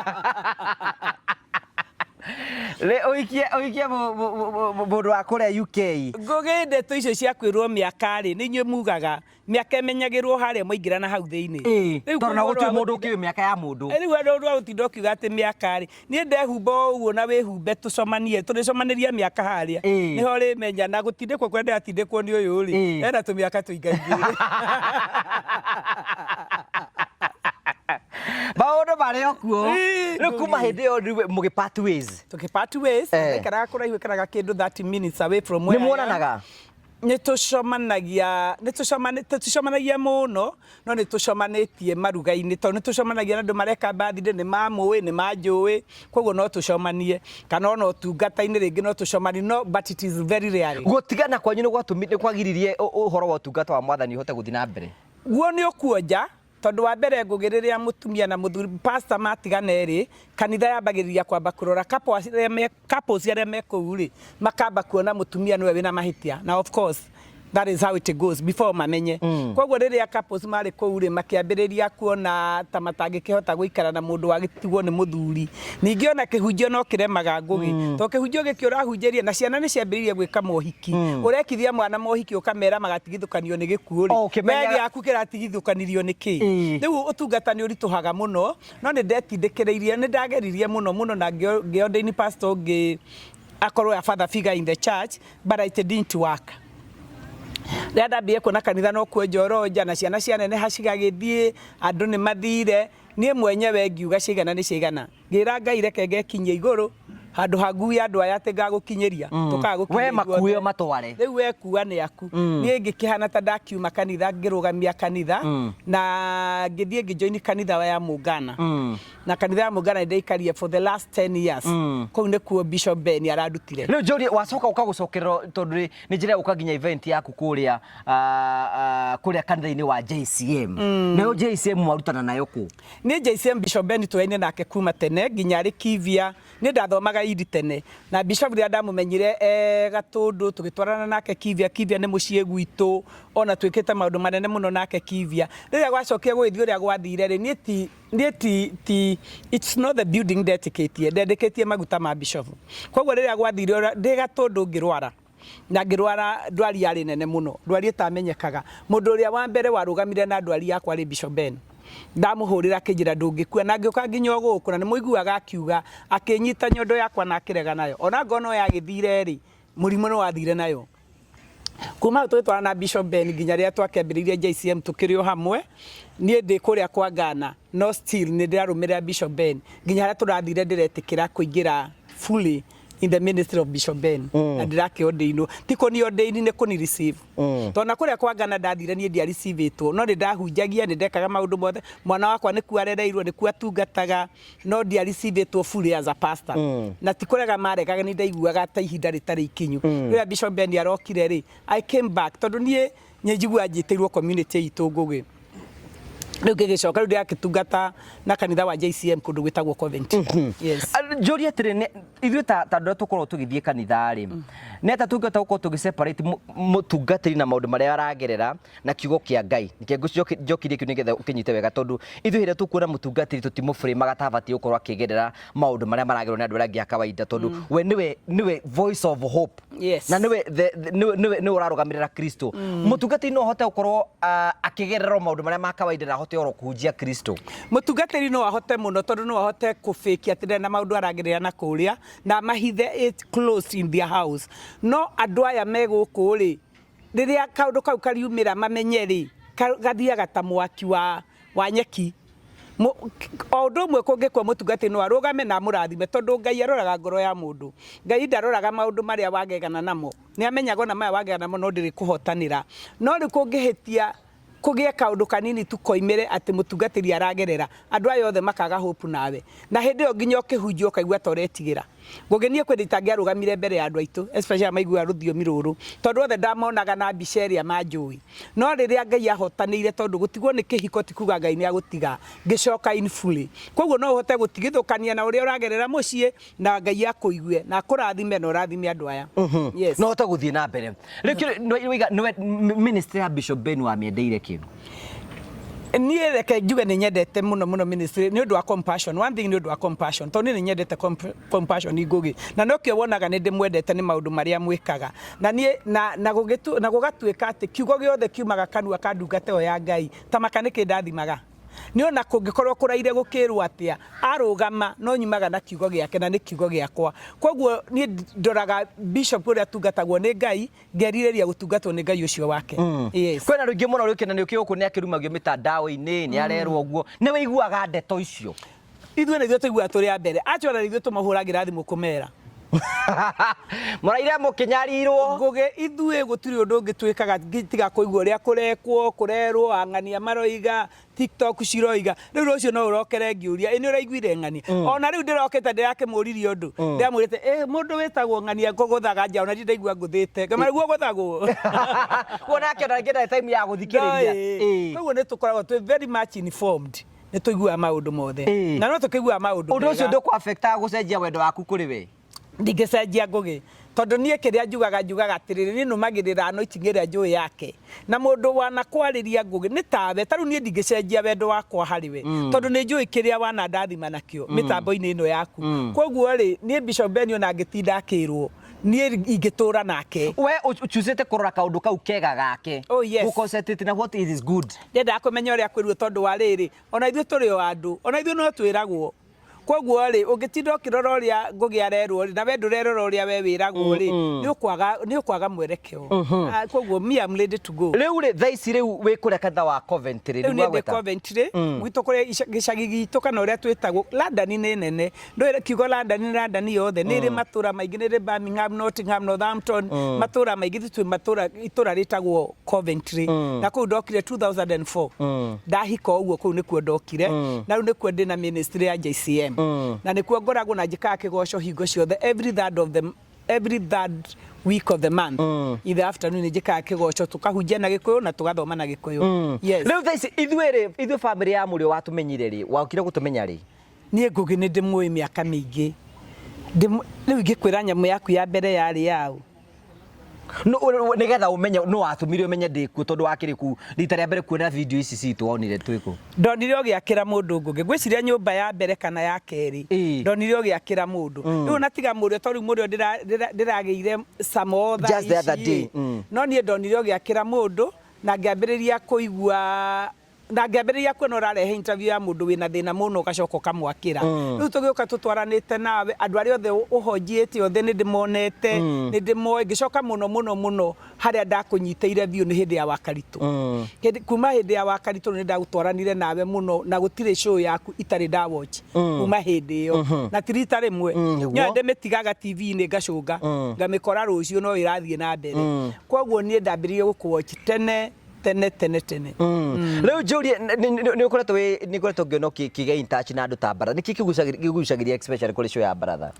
Rĩ ũhikie ũhikie mũndũ wa kũrĩa UK. Ngũgĩ, ndeto icio cia kwĩrwo mĩaka rĩ, nĩ inyuĩ mugaga mĩaka ĩmenyagĩrwo harĩa mwaingĩra na hau thĩinĩ. Rĩu tondũ na gũtirĩ mũndũ ũkĩũĩ mĩaka ya mũndũ. Rĩu andũ wa gũtinda ũkiuga atĩ mĩaka rĩ, niĩ ndehumba o ũguo na wĩhumbe tũcomanie, tũrĩcomanĩria mĩaka harĩa. Nĩho ũrĩmenya na gũtindĩkwo kũrĩa ndĩratindĩkwo nĩ ũyũ rĩ, ena tũmĩaka tũingaingĩ. Maũndũ marĩ o kuo. Rĩu kuma hĩndĩ ĩyo rĩu mũgĩ part ways. Tũkĩ part ways. Ndaikaraga kũraihu, ikaraga kĩndũ 30 minutes away from where I Nĩ am. muonanaga? Nĩ tũcemanagia, tũticemanagia mũno, no nĩ tũcemanĩtie maruga-inĩ, tondũ nĩ tũcemanagia na andũ mareka birthday, nĩ mamũĩ, nĩ manjũĩ, koguo no tũcemanie, kana ona ũtungata-inĩ rĩngĩ no tũcemanie, no but it is very rarely. Gũtigana kwanyu nĩ gwatũmire, nĩ kwagiririe ũhoro wa ũtungata wa Mwathani ũhote gũthiĩ na mbere? Guo nĩ ũkuonja, tondũ wa mbere, Ngũgĩ, rĩrĩa mũtumia na mũthuri, pastor, matigana erĩ, kanitha yambagĩrĩria kwamba kũrora couples arĩa me kũu rĩ, makamba kuona mũtumia nĩwe wĩna mahĩtia, na of course that is how it goes before mamenye. Koguo rĩrĩa couples marĩ kũu rĩ, makĩambĩrĩria kuona ta matangĩkĩhota gũikara na mũndũ wagĩtigwo nĩ mũthuri. Ningĩ ona kĩhunjio no kĩremaga, Ngũgĩ, tondũ kĩhunjio gĩkĩ ũrahunjĩria na ciana nĩ ciambĩrĩirie gwĩka mohiki. Ũrekithia mwana mohiki, ũkamera magatigithũkanio nĩ gĩkuũ rĩ, O, ũkĩmenyaga- we gĩaku kĩratigithũkanirio nĩ kĩ? Rĩu ũtungata nĩ ũritũhaga mũno, no nĩ ndetindĩkĩrĩirie, nĩ ndageririe mũno mũno na ngĩordain pastor ũngĩ akorwo a father figure in the church, but it didn't work. Rĩrĩa ndambire kuona kanitha no kwenja ũronja na ciana cianeneha cigagĩthiĩ, andũ nĩ mathire, niĩ mwenyewe ngiuga ciaigana nĩ ciaigana. Ngĩra Ngai, reke ngekinyia igũrũ handũ ha ngui andũ aya atĩ ngagũkinyĩria, tũkaga We gũkinyia makue ithuothe. Matware. Rĩu we kua nĩ aku. Niĩ ngĩkĩhana ta ndakiuma kanitha, ngĩrũgamia kanitha na ngĩthiĩ ngĩjoini kanitha ya Mũngana. Na kanitha ya Mũngana nĩ ndaikarire for the last 10 years. Kũu nĩkuo Bishop Ben arandutire. Rĩu njũrie, wacoka ũkagũcokerera tondũ rĩ nĩ njĩra ya gũka nginya event yaku kũrĩa kũrĩa kanitha-inĩ wa JCM. Nayo JCM warutana nayo kũ? Niĩ JCM, Bishop Ben tũyaine nake kuma tene nginya arĩ Kivia. Niĩ ndathomaga Indi tene na Bishop rĩrĩa ndamũmenyire e Gatũndũ, tũgĩtwarana nake Kivia. Kivia nĩ mũciĩ gwitũ, ona twĩkĩte maũndũ manene mũno nake Kivia. Rĩrĩa gwacokire gũgĩthiĩ ũrĩa gwathire rĩ, niĩ ti it's not the building ndetĩkĩtie, ndendĩkĩtie maguta ma Bishop. Koguo rĩrĩa gwathire ũrĩa, ndĩ Gatũndũ ngĩrwara, na ngĩrwara ndwari yarĩ nene mũno, ndwari ĩtamenyekaga. Mũndũ ũrĩa wa mbere warũgamire na ndwari yakwa rĩ Bishop Ben. Ndamũhũrĩra akĩnjĩra, "Ndũngĩkua," na ngĩũka nginya o gũkũ, na nĩ mũiguaga akiuga, akĩnyita nyondo yakwa na akĩrega nayo. Ona ngorwo no yagĩthire rĩ, mũrimũ nĩ wathire nayo. Kuma hau tũgĩtwarana na Bishop Ben nginya rĩrĩa twakĩambĩrĩirie JCM, tũkĩrĩ o hamwe. Niĩ ndĩ kũrĩa kwa Ghana, no still nĩ ndĩrarũmĩrĩra Bishop Ben nginya harĩa tũrathire ndĩretĩkĩra kũingĩra fully In the ministry of Bishop Ben, na ndĩrakĩordainwo, ti kũni ordain, nĩ kũni receive, tondũ na kũrĩa kwa Ghana ndathire niĩ ndiareceivetwo, no nĩ ndahunjagia, nĩ ndekaga maũndũ mothe, mwana wakwa nĩkuo arereirwo, nĩkuo atungataga, no ndiareceivetwo fully as a pastor, na ti kũrega maregaga, nĩ ndaiguaga ta ihinda rĩtarĩ ikinyu. Rĩrĩa Bishop Ben arokire rĩ, I came back, tondũ niĩ nĩ njiguaga njĩtĩirwo community itũ, Ngũgĩ. Rĩu ngĩgĩcoka, rĩu ndĩrakĩtungata na kanitha wa JCM kũndũ gwĩtagwo Coventry. Yes. Njũrie atĩrĩ, ithuĩ ta andũ arĩa tũkoragwo tũgĩthiĩ kanitha rĩ, nĩ atĩa tũngĩhota gũkorwo tũgĩ separate mũtungatĩri na maũndũ marĩa aragerera na kiugo kĩa Ngai? Nĩkĩo njokirie kĩu nĩgetha ũkĩnyite wega, tondũ ithuĩ hĩndĩ ĩrĩa tũkuona mũtungatĩri tũtimũbũrĩmaga ta abatiĩ gũkorwo akĩgerera maũndũ marĩa maragerwo nĩ andũ arĩa angĩ a kawaida, tondũ we nĩwe voice of hope na nĩwe nĩwe ũrarũgamĩrĩra Kristo. Mũtungatĩri no ahote gũkorwo akĩgerera o maũndũ marĩa ma kawaida na ahote oro kũhunjia Kristo? Mũtungatĩri no ahote mũno, tondũ no ahote kũbĩkia atĩ ndarĩ na maũndũ aragerera na kũrĩa na mahithe it closed in their house, no andũ aya me gũkũ rĩ, rĩrĩa kaũndũ kau kariumĩra mamenye rĩ, gathiaga ta mwaki wa nyeki. O ũndũ ũmwe kũngĩkua, mũtungatĩri no arũgame na amũrathime, tondũ Ngai aroraga ngoro ya mũndũ. Ngai ndaroraga maũndũ marĩa wagegana namo, nĩ amenyaga ona maya wagegana namo no ndĩrĩ kũhotanĩra. No rĩu kũngĩhĩtia kũgĩe kaũndũ kanini tu koimĩre atĩ mũtungatĩri aragerera, andũ aya othe makaga hope nawe, na hĩndĩ ĩyo nginya ũkĩhunjia ũkaigua ta ũretigĩra. Ngũgĩ, niĩ kwĩ itangĩarũgamire mbere ya andũ aitũ, especially maiguaga rũthiomi rũrũ, tondũ othe ndamonaga na mbica ĩrĩa manjũĩ. No rĩrĩa Ngai ahotanĩire, tondũ gũtigwo nĩ kĩhiko ti kuga Ngai nĩ agũtiga, ngĩcoka in fully. Koguo no ũhote gũtigithũkania na ũrĩa ũragerera mũciĩ na Ngai akũigue na akũrathime na ũrathime andũ aya. Yes. No hote gũthiĩ na mbere. Rĩu waiga nĩwe ministry ya Bishop Ben wamĩendeire kĩ? Niĩ reke njuge nĩ nyendete mũno mũno ministry nĩ ũndũ wa compassion. One thing, nĩ ũndũ wa compassion, tondũ niĩ nĩ nyendete compassion, Ngũgĩ, na nokĩo wonaga nĩ ndĩmwendete nĩ maũndũ marĩa mwĩkaga na niĩ na gũgatuĩka atĩ kiugo gĩothe kiumaga kanua ka ndungata ĩyo ya Ngai ta maka nĩ kĩndathimaga. Nĩ ona kũngĩkorwo kũraire gũkĩrwo atĩa, arũgama no nyumaga na kiugo gĩake na nĩ kiugo gĩakwa. Koguo niĩ ndoraga bishop ũrĩa atungatagwo nĩ Ngai, ngerirĩria gũtungatwo nĩ Ngai ũcio wake. Yes. Kwĩna rũingĩ mũno rwĩkĩna nĩ ũkĩ gũkũ nĩ akĩrumagio mĩtandao-inĩ, nĩ arerwo ũguo, nĩ wĩiguaga ndeto icio? Ithuĩ nĩ ithuĩ tũiguaga tũrĩ a mbere. Actually, ithuĩ tũmahũragĩra thimũ kũmera. Mũraire mũkĩnyarirwo. Ngũgĩ, ithuĩ gũtirĩ ũndũ ũngĩ twĩkaga tiga kũigua ũrĩa kũrekwo, kũrerwo, ang'ania maroiga, TikTok ciroiga. Rĩu rũciũ no ũrokere ngĩũria, ĩ nĩ ũraiguire ng'ania? Ona rĩu ndĩrokĩte ndĩrakĩmũririe ũndũ. Ndĩramwĩrĩte, ĩ mũndũ wĩtagwo ng'ania ngũgũthaga nja, ona ndirĩ ndaigua ngũthĩte. Ngama nĩguo ũgũthagwo. Kuo nake ona rĩngĩ ndarĩ time ya gũthikĩrĩria. Koguo nĩ tũkoragwo twĩ very much informed. Nĩ tũiguaga maũndũ mothe. Na no tũkĩiguaga maũndũ Ũndũ ũcio ndũkũ affectaga gũcenjia wendo waku kũrĩ we? Ndingĩcenjia, Ngũgĩ, tondũ niĩ kĩrĩa njugaga atĩrĩrĩ, niĩ nũmagĩrĩra anointing ĩrĩa njũĩ yake, na mũndũ wanakwarĩria, Ngũgĩ, nĩ tawe. Ta rĩu niĩ ndingĩcenjia wendo wakwa harĩ we, tondũ nĩ njũĩ kĩrĩa wanandathima nakĩo mĩtambo-inĩ ĩno yaku. Koguo rĩ, niĩ Bishop Ben ona angĩtinda akĩrwo, niĩ ingĩtũra nake. We ũchucĩte kũrora kaũndũ kau kega gake. Oh, yes. Gũ-concentrate na what is good. Ndendaga kũmenya ũrĩa kwĩruo, tondũ wa rĩrĩ, ona ithuĩ tũrĩ o andũ, ona ithuĩ no twĩragwo. Koguo rĩ, ũngĩtinda ũkĩrora ũrĩa Ngũgĩ arerwo rĩ, na we ndũrerora ũrĩa we wĩragwo rĩ, nĩ ũkwaga mwerekeo. Ah, koguo me, I'm ready to go. Rĩu rĩ, thaa ici rĩu wĩ kũrĩa kanitha wa Coventry? Rĩu niĩ ndĩ Coventry gwitũ kũrĩa gĩcagi gitũ, kana ũrĩa twĩtagwo London nĩ nene. Ndũĩ kiugo London nĩ London yothe, nĩ ĩrĩ matũra maingĩ, nĩ ĩrĩ Birmingham, Nottingham, Northampton, matũra maingĩ. Ithuĩ twĩ matũra, itũra rĩtagwo Coventry, na kũu ndokire 2004 ndahika ũguo, kũu nĩkuo ndokire, na rĩu nĩkuo ndĩ na ministry ya JCM, na nĩkuo ngoragwo na njĩkaga kĩgoco hingo ciothe every third week of the month in the afternoon. Nĩ njĩkaga kĩgoco, tũkahunjia na Gĩkũyũ na tũgathoma na Gĩkũyũ. Yes. Rĩu thaa ici ithuĩ rĩ, ithuĩ bamĩrĩ ya mũrĩo, watũmenyire rĩ? Wakire gũtũmenya rĩ? Niĩ Ngũgĩ nĩ ndĩmũĩ mĩaka mĩingĩ. Rĩu ingĩkwĩra nyamũ yaku ya mbere yarĩ yaũ? Nĩgetha ũmenye no watũmire ũmenye ndĩkuo, tondũ wakĩrĩ kuu rita rĩa mbere kuona video ici citũ, wonire twĩkũ? Ndonire ũgĩakĩra mũndũ, Ngũgĩ, ngwĩciria nyũmba ya mbere kana ya kerĩ. Ndonire ũgĩakĩra mũndũ. Rĩu ona tiga mũrĩo, tondũ rĩu mũrĩo ndĩragĩire some other Just the other ici day. No niĩ ndonire ũgĩakĩra mũndũ na ngĩambĩrĩria kũigua. Na ngĩambĩrĩria kuona ũrarehe interview ya mũndũ wĩna thĩna mũno, ũgacoka ũkamwakĩra. Rĩu tũgĩũka tũtwaranĩte nawe, andũ arĩa othe ũhonjiĩte othe nĩ ndĩmonete, nĩ ndĩmoĩ. Ngĩcoka mũno mũno mũno harĩa ndakũnyitĩire biũ nĩ hĩndĩ ya Wakaritũ. Kuma hĩndĩ ya Wakaritũ nĩ ndagũtwaranire nawe mũno, na gũtirĩ show yaku itarĩ nda watch kuma hĩndĩ ĩyo, na ti rita rĩmwe. Nyoe ndĩmĩtigaga TV-inĩ, ngacũnga ngamĩkora rũciũ no ĩrathiĩ na mbere. Koguo niĩ ndambĩrĩirie gũkũ watch tene tene tene tene. Rĩu njũrie, nĩ ũkoretwo wĩ nĩ ũkoretwo ngĩona ũkĩgĩa in touch na andũ ta Baratha. Nĩkĩ kĩgucagĩrĩria especially kũrĩ show ya Baratha?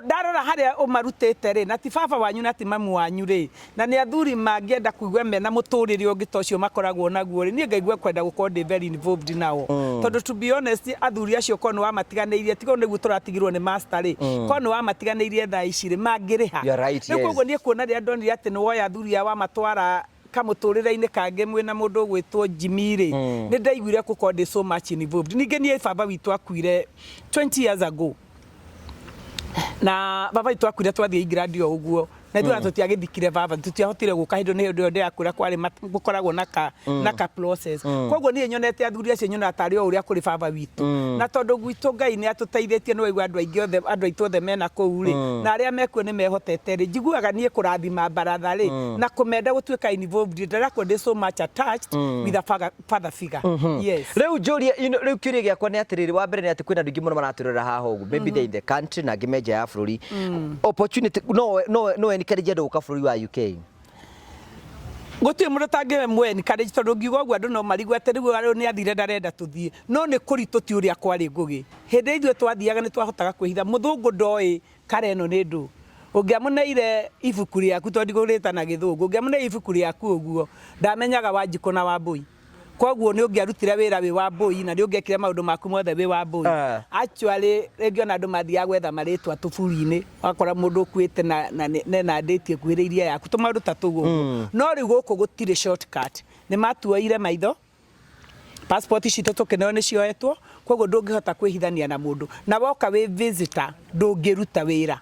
Ndarora harĩa ũmarutĩte rĩ, na ti baba wanyu na ti mamu wanyu rĩ, na nĩ athuri mangĩenda kũigua mena mũtũrĩre ũngĩ ta ũcio makoragwo naguo rĩ, niĩ ngaigua kwenda gũkorwo ndĩ very involved nao. Tondũ to be honest, athuri acio korwo nĩ wamatiganĩirie, tiga nĩguo tũratigirwo nĩ master rĩ, korwo nĩ wamatiganĩirie thaa ici rĩ, mangĩrĩha? You are right. Rĩu koguo niĩ kuona rĩrĩa ndonire atĩ nĩ woya athuri aya wamatwara kamũtũrĩre-inĩ kangĩ mwĩna mũndũ ũgwĩtwo Jimmy rĩ, nĩ ndaiguire gũkorwo ndĩ so much involved. Ningĩ niĩ baba witũ akuire 20 years ago, na baba witũ akuire twathiĩ England o ũguo, na ithuĩ tũtiagĩthikire baba, tũtiahotire gũka hĩndĩ nĩ hĩndĩ ĩyo ndĩrakwĩra kwarĩ gũkoragwo na ka process. Koguo niĩ nyonete athuri acio nyonaga tarĩ o ũrĩa kũrĩ baba witũ, na tondũ gwitũ Ngai nĩ atũteithĩtie, nĩ waigua andũ aingĩ othe, andũ aitũ othe mena kũu rĩ, na arĩa mekuo nĩ mehotete rĩ, njiguaga niĩ kũrathima Baratha rĩ, na kũmenda gũtuĩka involved, ndĩrakorwo ndĩ so much attached with a father figure, yes. Rĩu njũrie, rĩu kĩũria gĩakwa nĩ atĩrĩrĩ, wa mbere nĩ atĩ kwĩna andũ aingĩ mũno maratwĩrorera haha ũguo, maybe they're in the country na angĩ me nja ya bũrũri. Opportunity no encourage andũ gũka bũrũri wa UK? Gũtirĩ mũndũ tangĩmwe encourage, tondũ ngiuga ũguo andũ no marigwo atĩ rĩu rĩu nĩ athire, ndarenda tũthiĩ. No nĩ kũritũ, ti ũrĩa kwarĩ. Ngũgĩ, hĩndĩ ithuĩ twathiaga nĩ twahotaga kwĩhitha. Mũthũngũ ndoĩ kara ĩno nĩ ndũ. Ũngĩamũneire ibuku rĩaku, tondũ ndigũrĩta na Gĩthũngũ, ũngĩamũneire ibuku rĩaku ũguo, ndamenyaga Wanjikũ na Wambũi. Koguo nĩ ũngĩarutire wĩra wĩ Wambũi, na nĩ ũngĩekire maũndũ maku mothe wĩ Wambũi. Actually, rĩngĩ ona andũ mathiaga gwetha marĩtwa tũburi-inĩ, wakora mũndũ ũkuĩte na ndĩti ĩkuhĩrĩirie yaku, tũmaũndũ ta tũu ũguo. No rĩu gũkũ gũtirĩ shortcut. Nĩ matuoire maitho, passport citũ tũkĩneo nĩ cioetwo, koguo ndũngĩhota kwĩhithania na mũndũ. Na woka wĩ visitor, ndũngĩruta wĩra.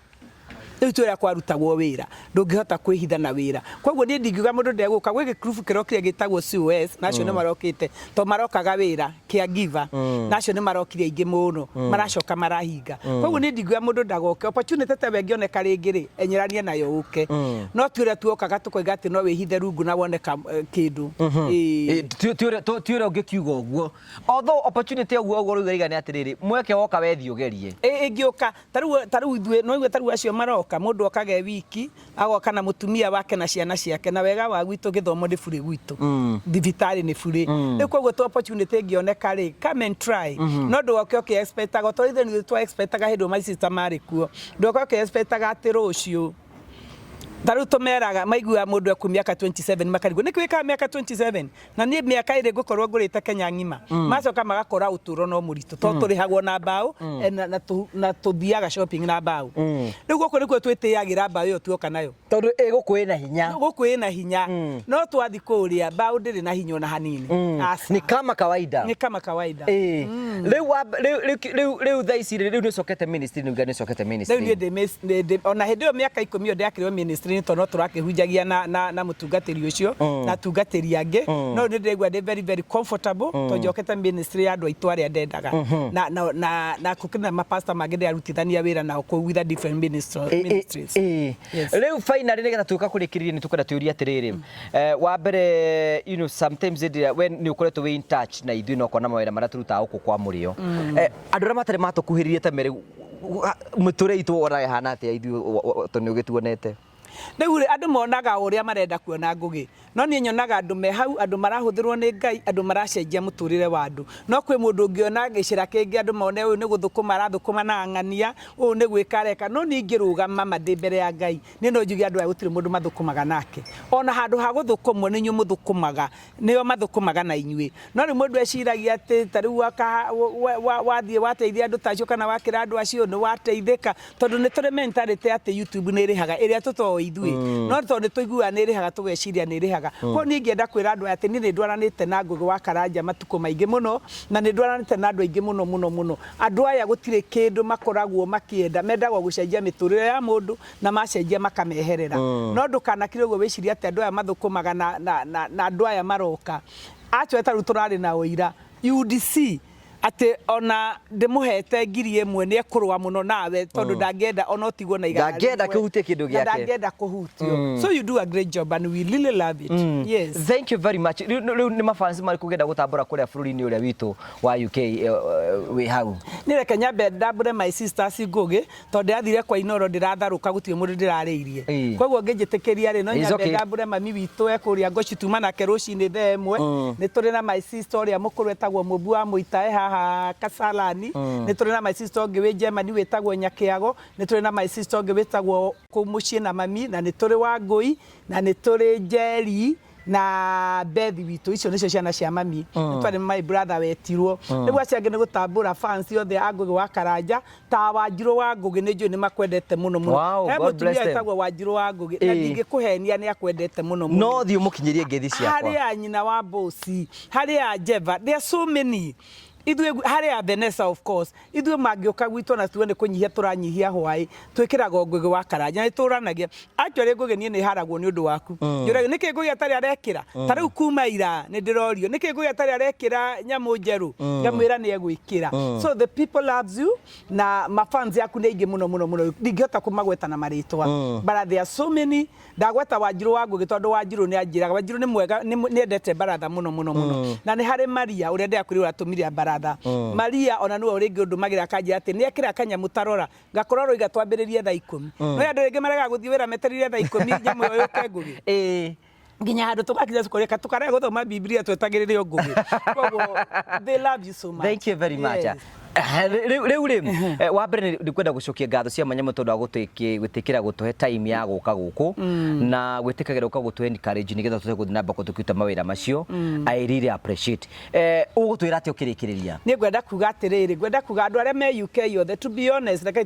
Rĩu twĩra kwarutagwo wĩra, ndũngĩhota kwĩhitha na wĩra. Koguo niĩ ndingiuga mũndũ ndegũka. Gwĩ gĩkurubu kĩrokire gĩtagwo COS, na acio nĩ marokĩte to marokaga wĩra caregiver, na acio nĩ marokire aingĩ mũno, maracoka marahinga. Koguo niĩ ndingiuga mũndũ ndagoke. Opportunity ta ĩyo ĩngĩoneka rĩngĩ rĩ, enyeranie nayo ũke. No ti ũrĩa tuokaga tũkoiga atĩ no wĩhithe rungu na wone kĩndũ. Ĩĩ. Ti ũrĩa ũngĩkiuga ũguo, although opportunity ũguo ũguo rĩu gaiga nĩ atĩrĩrĩ, mweke woka wethiĩ ũgerie. Ĩngĩũka tarĩu ithuĩ no igue tarĩu acio maroka, mũndũ okaga e wiki, agoka na mũtumia wake na ciana ciake. Na wega wa gwitũ, gĩthomo nĩ burĩ gwitũ, thibitarĩ nĩ burĩ. Rĩu koguo tu opportunity ĩngĩoneka rĩ, come and try. No ndũgoke ũkĩ expectaga o ta ũrĩa ithuĩ twa expectaga hĩndĩ ĩyo my sister marĩ kuo. Ndũgoke ũkĩ expectaga atĩ rũciũ. Ta rĩu tũmeraga, maiguaga mũndũ ekũ mĩaka 27 makarigwo nĩkĩ wĩkaga mĩaka 27, na niĩ mĩaka ĩrĩ ngũkorwo ngũrĩte Kenya ng'ima. Macoka magakora ũtũro no mũritũ, tondũ tũrĩhagwo na mbaũ, na tũthiaga shopping na mbaũ. Rĩu gũkũ nĩkuo twĩtĩagĩra mbaũ ĩyo tuoka nayo. Tondũ ĩ gũkũ ĩna hinya. Gũkũ ĩna hinya, no twathi kũrĩa mbaũ ndĩrĩ na hinya ona hanini. Aca. Ni kama kawaida. Ni kama kawaida. Ĩĩ. Rĩu rĩu thaa ici rĩ, rĩu nĩ ũcokete ministry, nĩ uga nĩ ũcokete Rĩu ministry. Niĩ ona hĩndĩ ĩyo mĩaka 10 ĩyo ndĩakĩrĩo ministry tondũ no tũrakĩhunjagia na mũtungatĩri ũcio na atungatĩri angĩ, no nĩ ndĩraigua ndĩ very very comfortable tondũ njokete ministry ya andũ aitũ arĩa ndendaga, na gũkĩrĩ na mapastor mangĩ ndĩrarutithania wĩra nao kũu with the different ministries. Yes. Rĩu finally, nĩgetha tuĩka kũrĩkĩrĩria, nĩ tũkwenda tũrie atĩrĩrĩ, wa mbere, sometimes hĩndĩ ĩrĩa we nĩ ũkoretwo wĩ in touch na ithuĩ na ũkona mawĩra marĩa tũrutaga gũkũ kwa mũrĩo, andũ arĩa matarĩ matũkuhĩrĩria ta mere mĩtũrĩre itũ wonaga ĩhana atĩa ithuĩ, tondũ nĩ ũgĩtuonete? Rĩu rĩ, andũ monaga o ũrĩa marenda kuona Ngũgĩ, no niĩ nyonaga andũ me hau, andũ marahũthĩrwo nĩ Ngai, andũ maracenjia mũtũrĩre wa andũ. No kwĩ mũndũ ũngĩona gĩcĩra kĩngĩ, andũ mone ũyũ nĩ gũthũkũma arathũkũma na ang'ania, ũyũ nĩ gwĩka areka. No niĩ ingĩrũgama ma ndĩ mbere ya Ngai, niĩ no njuge andũ aya gũtirĩ mũndũ mathũkũmaga nake. Ona handũ ha gũthũkũmwo nĩ inyuĩ mũthũkũmaga, nĩo mathũkũmaga na inyuĩ. No rĩu mũndũ eciragia atĩ ta rĩu wathiĩ wateithia andũ ta acio kana wakĩra andũ acio nĩ wateithĩka, tondũ nĩ tũrĩ mentality atĩ YouTube nĩ ĩrĩhaga, ĩrĩa tũtoĩ ithuĩ, no tondũ nĩ tũiguaga nĩ ĩrĩhaga tũgeciria nĩ ĩrĩhaga. Koguo niĩ ingĩenda kwĩra andũ aya atĩ niĩ nĩ ndwaranĩte na Ngũgĩ wa Karanja matukũ maingĩ mũno, na nĩ ndwaranĩte na andũ aingĩ mũno mũno mũno. Andũ aya gũtirĩ kĩndũ makoragwo makĩenda, mendaga o gũcenjia mĩtũrĩre ya mũndũ, na macenjia makameherera. No ndũkanakire ũguo wĩcirie atĩ andũ aya mathũkũmaga na andũ aya maroka. Actually ta rĩu tũrarĩ na ũira UDC atĩ ona ndĩmũhete 1000 nĩ ekũrũa mũno nawe tondũ ndangĩenda ona ũtigwo na igana Ndangĩenda rĩmwe. kĩhutie kĩndũ Na gĩake. ndangĩenda kũhutio. So you do a great job and we really love it. Yes. Thank you very much. Rĩu rĩu nĩ mafans marĩkũ ũngĩenda gũtambũra kũrĩa bũrũri-inĩ ũrĩa witũ wa UK wĩ hau? Nĩ reke nyambe ndambũre my sisters Ngũgĩ tondũ ndĩrathire kwa Inoro ndĩratharũka gũtirĩ mũndũ ndĩrarĩirie. Koguo ngĩnjĩtĩkĩria rĩ no It's nyambe okay. ndambũre mami witũ e kũrĩa Ngoci tuma nake rũcinĩ thaa 1. Nĩ tũrĩ na my sister ũrĩa mũkũrũ etagwo Mũmbu wa Mũita e haha Kasarani. Nĩ tũrĩ na my sister ũngĩ wĩ Germany wĩtagwo Nyakĩago. Nĩ tũrĩ na my sister ũngĩ wĩtagwo kũu mũciĩ na mami, na nĩ tũrĩ Wangũi, na nĩ tũrĩ Njeri na Bethi witũ. Icio nĩcio ciana cia mami. Nĩ twarĩ my brother wetirwo. Rĩu acio angĩ nĩ gũtambũra fans othe a Ngũgĩ wa Karanja, ta Wanjirũ wa Ngũgĩ nĩ njũĩ nĩ makwendete mũno mũno. Wow, He God bless mũtumia them. wĩtagwo Wanjirũ wa Ngũgĩ na ndingĩkũhenia nĩ akwendete mũno mũno. No thiĩ ũmũkinyĩrie ngeithi ciakwa. Harĩ a nyina wa Bosi, harĩ a Njeva, there are so many. Ithuĩ harĩ a Vanessa of course. Ithuĩ mangĩũka gwitũ na tuone kũnyihia tũranyihia hwaĩ, twĩkĩraga o Ngũgĩ wa Karanja, nĩ tũranagia. Actually Ngũgĩ niĩ nĩ haragwo nĩ ũndũ waku. Njũragio nĩkĩ Ngũgĩ atarĩ arekĩra? Ta rĩu kuma ira nĩ ndĩrorio nĩkĩ Ngũgĩ atarĩ arekĩra nyamũ njerũ? Ngamwĩra nĩ egwĩkĩra. So the people loves you na mafans yaku nĩ aingĩ mũno mũno mũno, ndingĩhota kũmagweta na marĩtwa. But there are so many. Ndagweta Wanjirũ wa Ngũgĩ tondũ Wanjirũ nĩ anjĩraga, Wanjirũ nĩ mwega, nĩ endete baratha mũno mũno mũno. Na nĩ harĩ Maria ũrĩa ndĩrakwĩrire ũratũmire baratha. Maria ona nĩwe rĩngĩ ũndũmagĩra akanjĩra atĩ nĩ ekĩra kanyamũ tarora, ngakorwo aroiga twambĩrĩrie thaa 10. No andũ rĩngĩ maregaga gũthiĩ wĩra metereire thaa 10 nyamũ ĩyo yũke Ngũgĩ. Nginya handũ tũgakinya cukuru reka tũkarega gũthoma Bibilia twetagĩrĩre o Ngũgĩ. Koguo they love you so much. Thank you very much. Yes. Rĩu rĩ, wa mbere nĩ kwenda gũcokia ngatho cia mwanya mũno tondũ wa gwĩtĩkĩra gũtũhe time ya gũka gũkũ na gwĩtĩkagĩra gũka gũtũhe encourage nĩgetha tũhote gũthiĩ na mbere tũkĩruta mawĩra macio. I really appreciate. Ũgũtwĩra atĩa ũkĩrĩkĩrĩria? Niĩ ngwenda kuga atĩrĩrĩ, ngwenda kuga andũ arĩa me UK othe, to be honest, rekei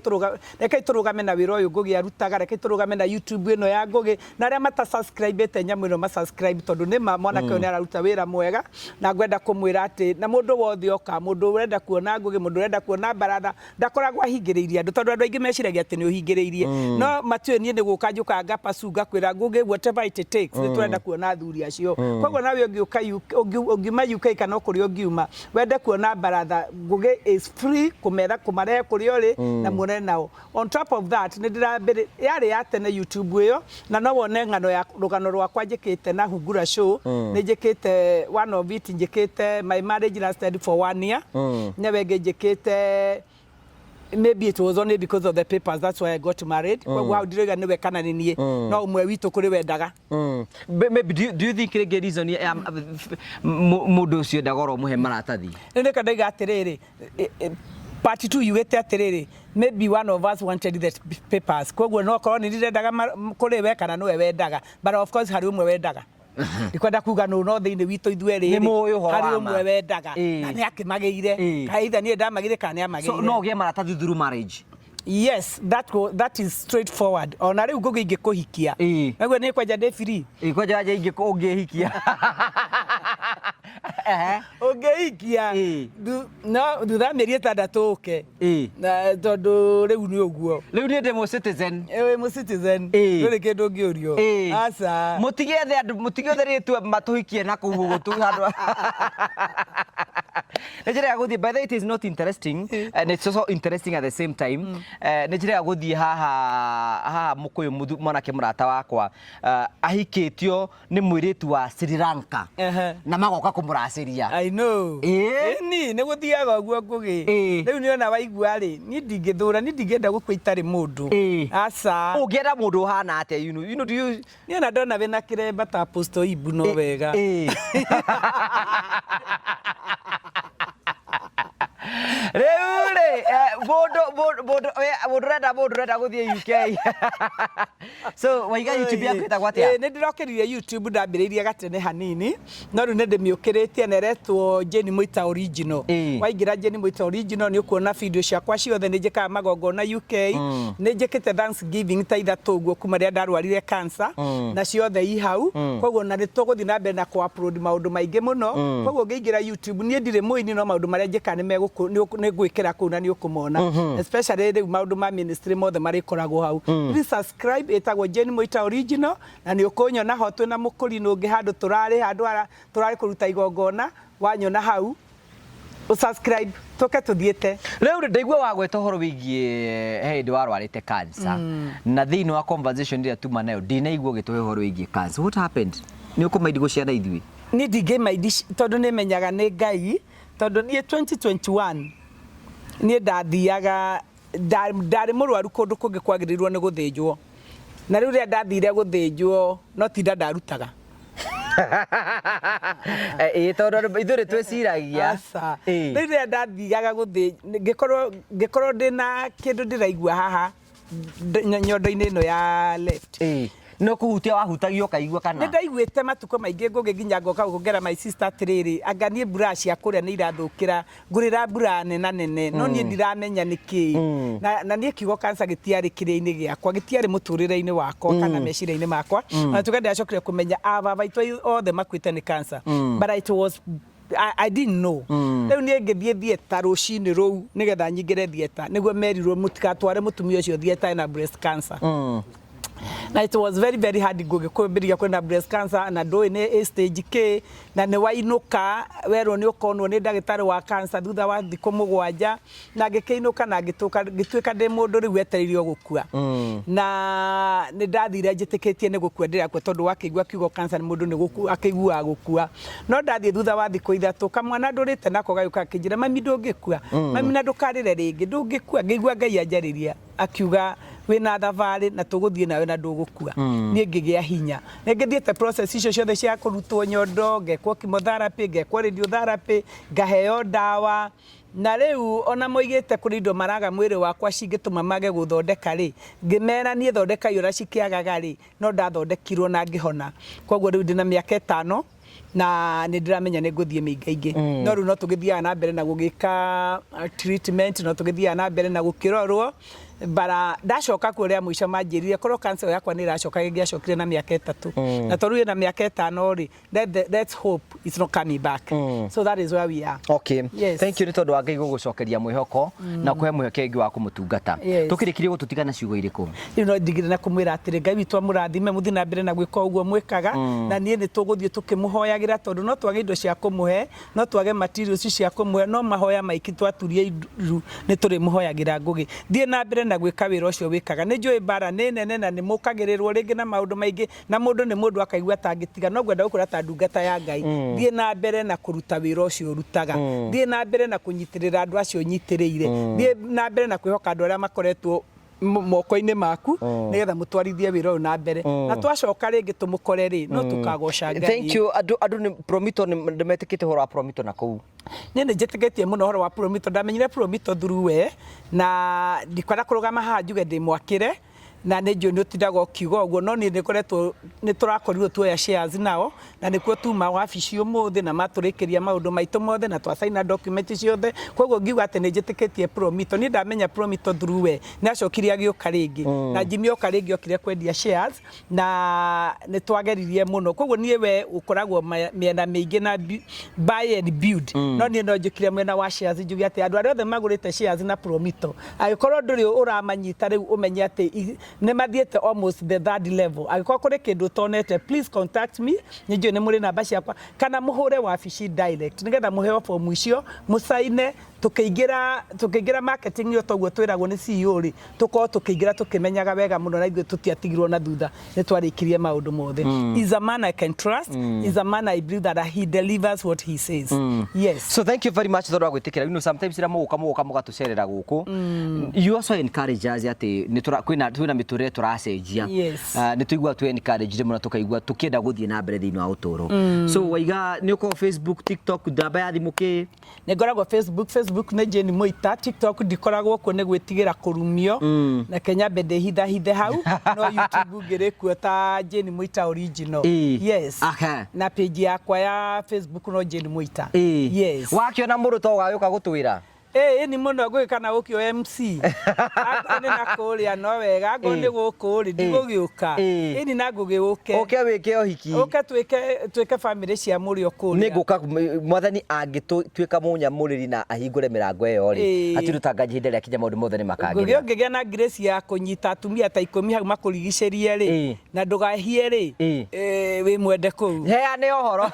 tũrũgame na wĩra ũyũ Ngũgĩ arutaga, rekei tũrũgame na YouTube ĩno ya Ngũgĩ, na arĩa matasubscribĩte nyamũ ĩno masubscribe, tondũ nĩ ma mwanake ũyũ nĩ araruta wĩra mwega, na ngwenda kũmwĩra atĩ na mũndũ wothe oka, mũndũ ũrenda kuona Ngũgĩ, mũndũ ũrenda kuona baratha, ndakoragwo ahingĩrĩirie andũ, tondũ andũ aingĩ meciragia atĩ nĩ ũhingĩrĩirie, no matiũĩ niĩ nĩ gũka njũkaga ngapasu ngakwĩra Ngũgĩ whatever it takes, nĩ tũrenda kuona athuri acio. Koguo nawe ũngĩũka ũngiuma UK kana o kũrĩa ũngiuma, wende kuona baratha, Ngũgĩ is free kũmera kũmarehe kũrĩa ũrĩ na muonane nao. On top of that, nĩ ndĩrambĩrĩ yarĩ ya tene YouTube ĩyo, na no wone ng'ano ya rũgano rwakwa njĩkĩte na Hungura Show. Nĩ njĩkĩte one of it, njĩkĩte my marriage lasted for 1 year. Nyewe ĩngĩ njĩkĩte maybe it was only because of the papers, that's why I got married. Koguo hau ndiroiga nĩwe kana nĩ niĩ, no ũmwe witũ kũrĩ wendaga. Maybe do you think rĩngĩ reason ya mũndũ ũcio endaga oro mũhe maratathi? Rĩu nĩkĩo ndaiga atĩrĩrĩ, part 2 yugĩte atĩrĩrĩ, maybe one of us wanted the papers, koguo no korwo nĩ ndirendaga kũrĩ we kana nĩwe wendaga, but of course harĩ ũmwe wendaga. Ndikwenda kuga nũ, no thĩinĩ witũ ithuerĩ Nĩ mũĩ ũhoro harĩ wa ma. ũmwe wendaga na nĩ akĩmagĩire, kana either niĩ ndamagĩire kana nĩ amagĩire. So no ũgĩe maratathi through marriage? Yes, that is straightforward. Ona rĩu Ngũgĩ ingĩkũhikia, naguo nĩ kwanja ndĩ free. Kwanja wanja ũngĩhikia. Ũngĩhikia, no thutha wa mĩeri 6 ũke. Na tondũ rĩu nĩ ũguo. Rĩu niĩ ndĩ mũ citizen. Wĩ mũ citizen. Ndũrĩ kĩndũ ũngĩũrio. Aca. Mũtigethe andũ, mũtigethe rĩtwa matũhikie na kũu ũguo tu handũ. Nĩ njĩra ya gũthiĩ, by the way it is not interesting and it's also interesting at the same time. Nĩ njĩra ya gũthiĩ haha haha mũkũyũ mwanake mũrata wakwa ahikĩtio nĩ mũirĩtu wa Sri Lanka na magoka kũmũracĩria. I know. Ĩni nĩ gũthiaga ũguo Ngũgĩ. Rĩu nĩ ona waigua rĩ, niĩ ndingĩthũra, niĩ ndingĩenda gũkua itarĩ mũndũ. Aca. Ũngĩenda mũndũ ũhana atĩa? You know, you know, do you Niĩ ona ndona wĩna kĩremba ta Apostle Ibu no wega. Rĩu rĩ, mũndũ mũndũ mũndũ ũrenda mũndũ ũrenda gũthiĩ UK. So waiga YouTube yaku ĩtagwo atĩa? Nĩ ndĩrokĩrire YouTube, ndambĩrĩirie gatene hanini, no rĩu nĩ ndĩmĩũkĩrĩtie na ĩretwo Jane Mũita Original. Waingĩra Jane Mũita Original nĩ ũkuona video ciakwa ciothe, nĩ njĩkaga magongona UK, nĩ njĩkĩte Thanksgiving ta 3 ũguo kuma rĩrĩa ndarwarire cancer, na ciothe i hau. Koguo na nĩ tũgũthiĩ na mbere na kũ upload maũndũ maingĩ mũno. Koguo ũngĩingĩra YouTube, niĩ ndirĩ mũini, no maũndũ marĩa njĩkaga nĩ Nĩ ngwĩkĩra kũu na nĩ ũkũmona, especially rĩu maũndũ ma ministry mothe marĩkoragwo hau. Please subscribe, ĩtagwo Jane Mũita Original, na nĩ ũkũnyona ho twĩna mũkũrinũ ũngĩ handũ tũrarĩ handũ tũrarĩ kũruta igongona. Wanyona hau, ũsubscribe, tũke tũthiĩte. Rĩu rĩ, ndaigua wagweta ũhoro wĩgiĩ he hĩndĩ warwarĩte cancer, na thĩinĩ wa conversation ĩrĩa tuma nayo ndinaigua ũgĩtũhe ũhoro wĩgiĩ cancer. What happened? Nĩ ũkũmaindi gũciana ithuĩ? Niĩ ndingĩmaindi tondũ nĩ menyaga nĩ Ngai, tondũ niĩ 2021 niĩ ndathiaga ndarĩ mũrwaru kũndũ kũngĩ kwagĩrĩirwo nĩ gũthĩnjwo, na rĩu rĩrĩa ndathire gũthĩnjwo no tinda ndarutaga. Ĩĩ, tondũ ithuĩ nĩ twĩciragia. Aca. Rĩu rĩrĩa ndathiaga gũthĩnjwo, ngĩkorwo ndĩna kĩndũ ndĩraigua haha nyondo-inĩ ĩno ya left. No kũhutia wahutagia ũkaigua kana? Nĩ ndaiguĩte matukũ maingĩ ngũgĩ nginya ngoka gũkũ ngera my sister atĩrĩrĩ, anga niĩ mbura cia kũrĩa nĩ irathũkĩra, ngũrĩra mbura nena nene, no niĩ ndiramenya nĩ kĩĩ. Na niĩ kiugo cancer gĩtiarĩ kĩrĩa-inĩ gĩakwa, gĩtiarĩ mũtũrĩre-inĩ wakwa kana meciria-inĩ makwa. Ona tuge ndĩracokire kũmenya a baba aitũ othe makuĩte nĩ cancer. But it was I didn't know. Rĩu niĩ ngĩthiĩ theatre rũcinĩ rũu nĩgetha nyingĩre theatre, nĩguo merirwo mũtigatware mũtumia ũcio theatre ena breast cancer. Na it was very very hard ngũgĩ kwambĩrĩria kwĩna breast cancer na ndũĩ nĩ stage kĩ, na nĩ wainũka werwo nĩ ũkonwo nĩ ndagĩtarĩ wa cancer thutha wa thikũ 7, na ngĩkĩinũka na ngĩtuĩka ndĩ mũndũ rĩu wetereire o gũkua. Na nĩ ndathire njĩtĩkĩtie nĩ gũkua ndĩrakua, tondũ wakĩigua kiugo cancer nĩ mũndũ nĩ gũkua akĩiguaga gũkua. No ndathiĩ thutha wa thikũ 3, kamwana ndũrĩte nako gagĩũka gakĩnjĩra, "Mami, ndũngĩkua, mami, na ndũkarĩre rĩngĩ, ndũngĩkua." Ngĩigua Ngai anjarĩria akiuga, "Wĩna thabarĩ na tũgũthiĩ nawe na ndũgũkua." Niĩ ngĩgĩa hinya. Nĩ ngĩthiĩte process icio ciothe cia kũrutwo nyondo, ngekwo chemotherapy, ngekwo radiotherapy, ngaheo ndawa, na rĩu ona moigĩte kũrĩ indo maraga mwĩrĩ wakwa cingĩtũma mage gũthondeka rĩ, ngĩmera niĩ thondekai ũrĩa cikĩagaga rĩ, no ndathondekirwo na ngĩhona. Koguo rĩu ndĩna mĩaka 5 na nĩ ndĩramenya nĩ ngũthiĩ mĩingaingĩ. No rĩu no tũgĩthiaga na mbere na gũgĩka treatment, no tũgĩthiaga na mbere na gũkĩrorwo. Bara ndacoka kuo rĩa mũico manjĩrire korwo cancer yakwa nĩ ĩracoka, ĩngĩacokire na mĩaka 3. Na tondũ ĩna mĩaka 5 rĩ, let's hope it's not coming back. So that is where we are. Okay. Yes. Thank you nĩ tondũ wa Ngai gũgũcokeria mwĩhoko na kũhe mwĩhoko ũngĩ wa kũmũtungata. Yes. Tũkĩrĩkirie gũtũtiga na ciugo irĩkũ? Rĩu no ndigire na kũmwĩra atĩrĩ, Ngai witũ amũrathime, mũthiĩ na mbere na gwĩka ũguo mwĩkaga, na niĩ nĩ tũgũthiĩ tũkĩmũhoyagĩra, tondũ no twage indo cia kũmũhe, no twage materials cia kũmũhe, no mahoya maingĩ twaturia iru nĩ tũrĩmũhoyagĩra. Ngũgĩ, thiĩ na mbere na gwĩka wĩra ũcio wĩkaga. Nĩ njũĩ mbara nĩ nene na nĩ mũkagĩrĩrwo rĩngĩ na maũndũ maingĩ, na mũndũ nĩ mũndũ akaigua atangĩtiga, no ngwenda gũkwĩra ta ndungata ya Ngai, thiĩ na mbere na kũruta wĩra ũcio ũrutaga, thiĩ na mbere na kũnyitĩrĩra andũ acio ũnyitĩrĩire, thiĩ na mbere na kwĩhoka andũ arĩa makoretwo moko-inĩ maku, nĩgetha mũtwarithie wĩra ũyũ na mbere, na twacoka rĩngĩ tũmũkore rĩ, no tũkagoca Ngai. Thank you. Andũ nĩ Promito nĩ metĩkĩte ũhoro wa Promito na kũu. Niĩ nĩ njĩtĩkĩtie mũno ũhoro wa Promito. Ndamenyire Promito through we, na ndikwenda kũrũgama haha njuge ndĩmwakĩre, na nĩ njũĩ nĩ ũtindaga ũkiuga ũguo, no niĩ nĩ ngoretwo nĩ tũrakorirwo tuoya shares nao, na nĩkuo tuma wabici ũmũthĩ, na matũrĩkĩria maũndũ maitũ mothe na twacaina document ciothe. Koguo ngiuga atĩ nĩ njĩtĩkĩtie Promito. Niĩ ndamenya Promito through we. Nĩ acokire agĩũka rĩngĩ, na Jimmy oka rĩngĩ okire kwendia shares, na nĩ twageririe mũno. Koguo niĩ we ũkoragwo mĩena mĩingĩ na buy and build, no niĩ no njũkire mwena wa shares njuge atĩ andũ arĩa othe magũrĩte shares na Promito, angĩkorwo ndũrĩ ũramanyita rĩu, ũmenye atĩ nĩ mathiĩte almost the third level. Angĩkorwo kũrĩ kĩndũ ũtonete, please contact me. Nĩ njũĩ nĩ mũrĩ namba ciakwa, kana mũhũre wabici direct nĩgetha mũheo fomu icio mũcaine. Tũkĩingĩra marketing ĩyo toguo twĩragwo nĩ CEO rĩ, tũkorwo tũkĩingĩra tũkĩmenyaga wega mũno, na ithuĩ tũtiatigirwo na thutha, nĩ twarĩkirie maũndũ mothe. Is a man I can trust, is a man I believe that he delivers what he says. Yes. So thank you very much tondũ wa gwĩtĩkĩra. You know, sometimes rĩrĩa mũgũka mũgatũcerera gũkũ, you also encourage us atĩ nĩ kwĩna mĩtũrĩre tũracenjia. Nĩ tũiguaga twĩ encouraged mũno, tũkaigua tũkĩenda gũthiĩ na mbere thĩinĩ wa ũtũũro. So waiga nĩ ũkorwo Facebook, TikTok, namba ya thimũ kĩ? Nĩ ngoragwo Facebook nĩ Jane Mũita. TikTok ndikoragwo kuo nĩ gwĩtigĩra kũrumio, na nyambe ndĩhithahithe hau, no YouTube ngĩrĩ kuo ta Jane Mũita Original. Yes. Na page yakwa ya Facebook no Jane Mũita. Yes. Wakĩona mũndũ to ũgagĩũka gũtwĩra. Ĩĩ ni mũno ngũgĩka na gũkĩ o MC. Akorwo nĩ na kũrĩa no wega, akorwo nĩ gũkũ rĩ ndigũgĩũka. Ĩni na ngũgĩũke. Ũke wĩke ũhiki. Ũke twĩke twĩke family cia mũrĩo kũrĩa. Nĩ ngũka mwathani angĩtuĩka mũnyamũrĩri na ahingũre mĩrango ĩyo rĩ, hatirĩ ũtangaji ihinda rĩakinya maũndũ mothe nĩ Ngũgĩ makagĩrĩra. ũngĩgĩa na grace ya kũnyita atumia ta 10 hau makũrigicĩrie rĩ, na ndũgahie rĩ, wĩ mwende kũu. Heane ũhoro.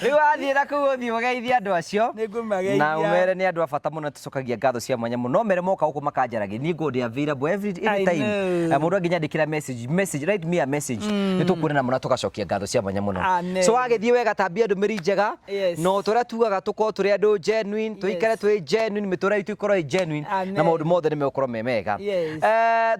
Rĩu wathiĩ na kũu ũthiĩ ũgeithie andũ acio Nĩngũmageithia. Na ũmere nĩ andũ a bata mũno tũcokagia ngatho cia mwanya mũno mere moka gũkũ makanjaragia niĩ ngorwo ndĩ available every I any time. know. Mũndũ angĩnyandĩkĩra message message write me a message nĩ tũkuonana mũno tũgacokia ngatho cia mwanya mũno. Amen. So wagĩthiĩ wega tambia ndũmĩrĩri njega no tũrĩa tugaga tũkorwo tũrĩ andũ genuine tũikare twĩ genuine mĩtũrĩre itũ ĩkorwo ĩ genuine Amen. na maũndũ mothe nĩ megũkorwo me mega.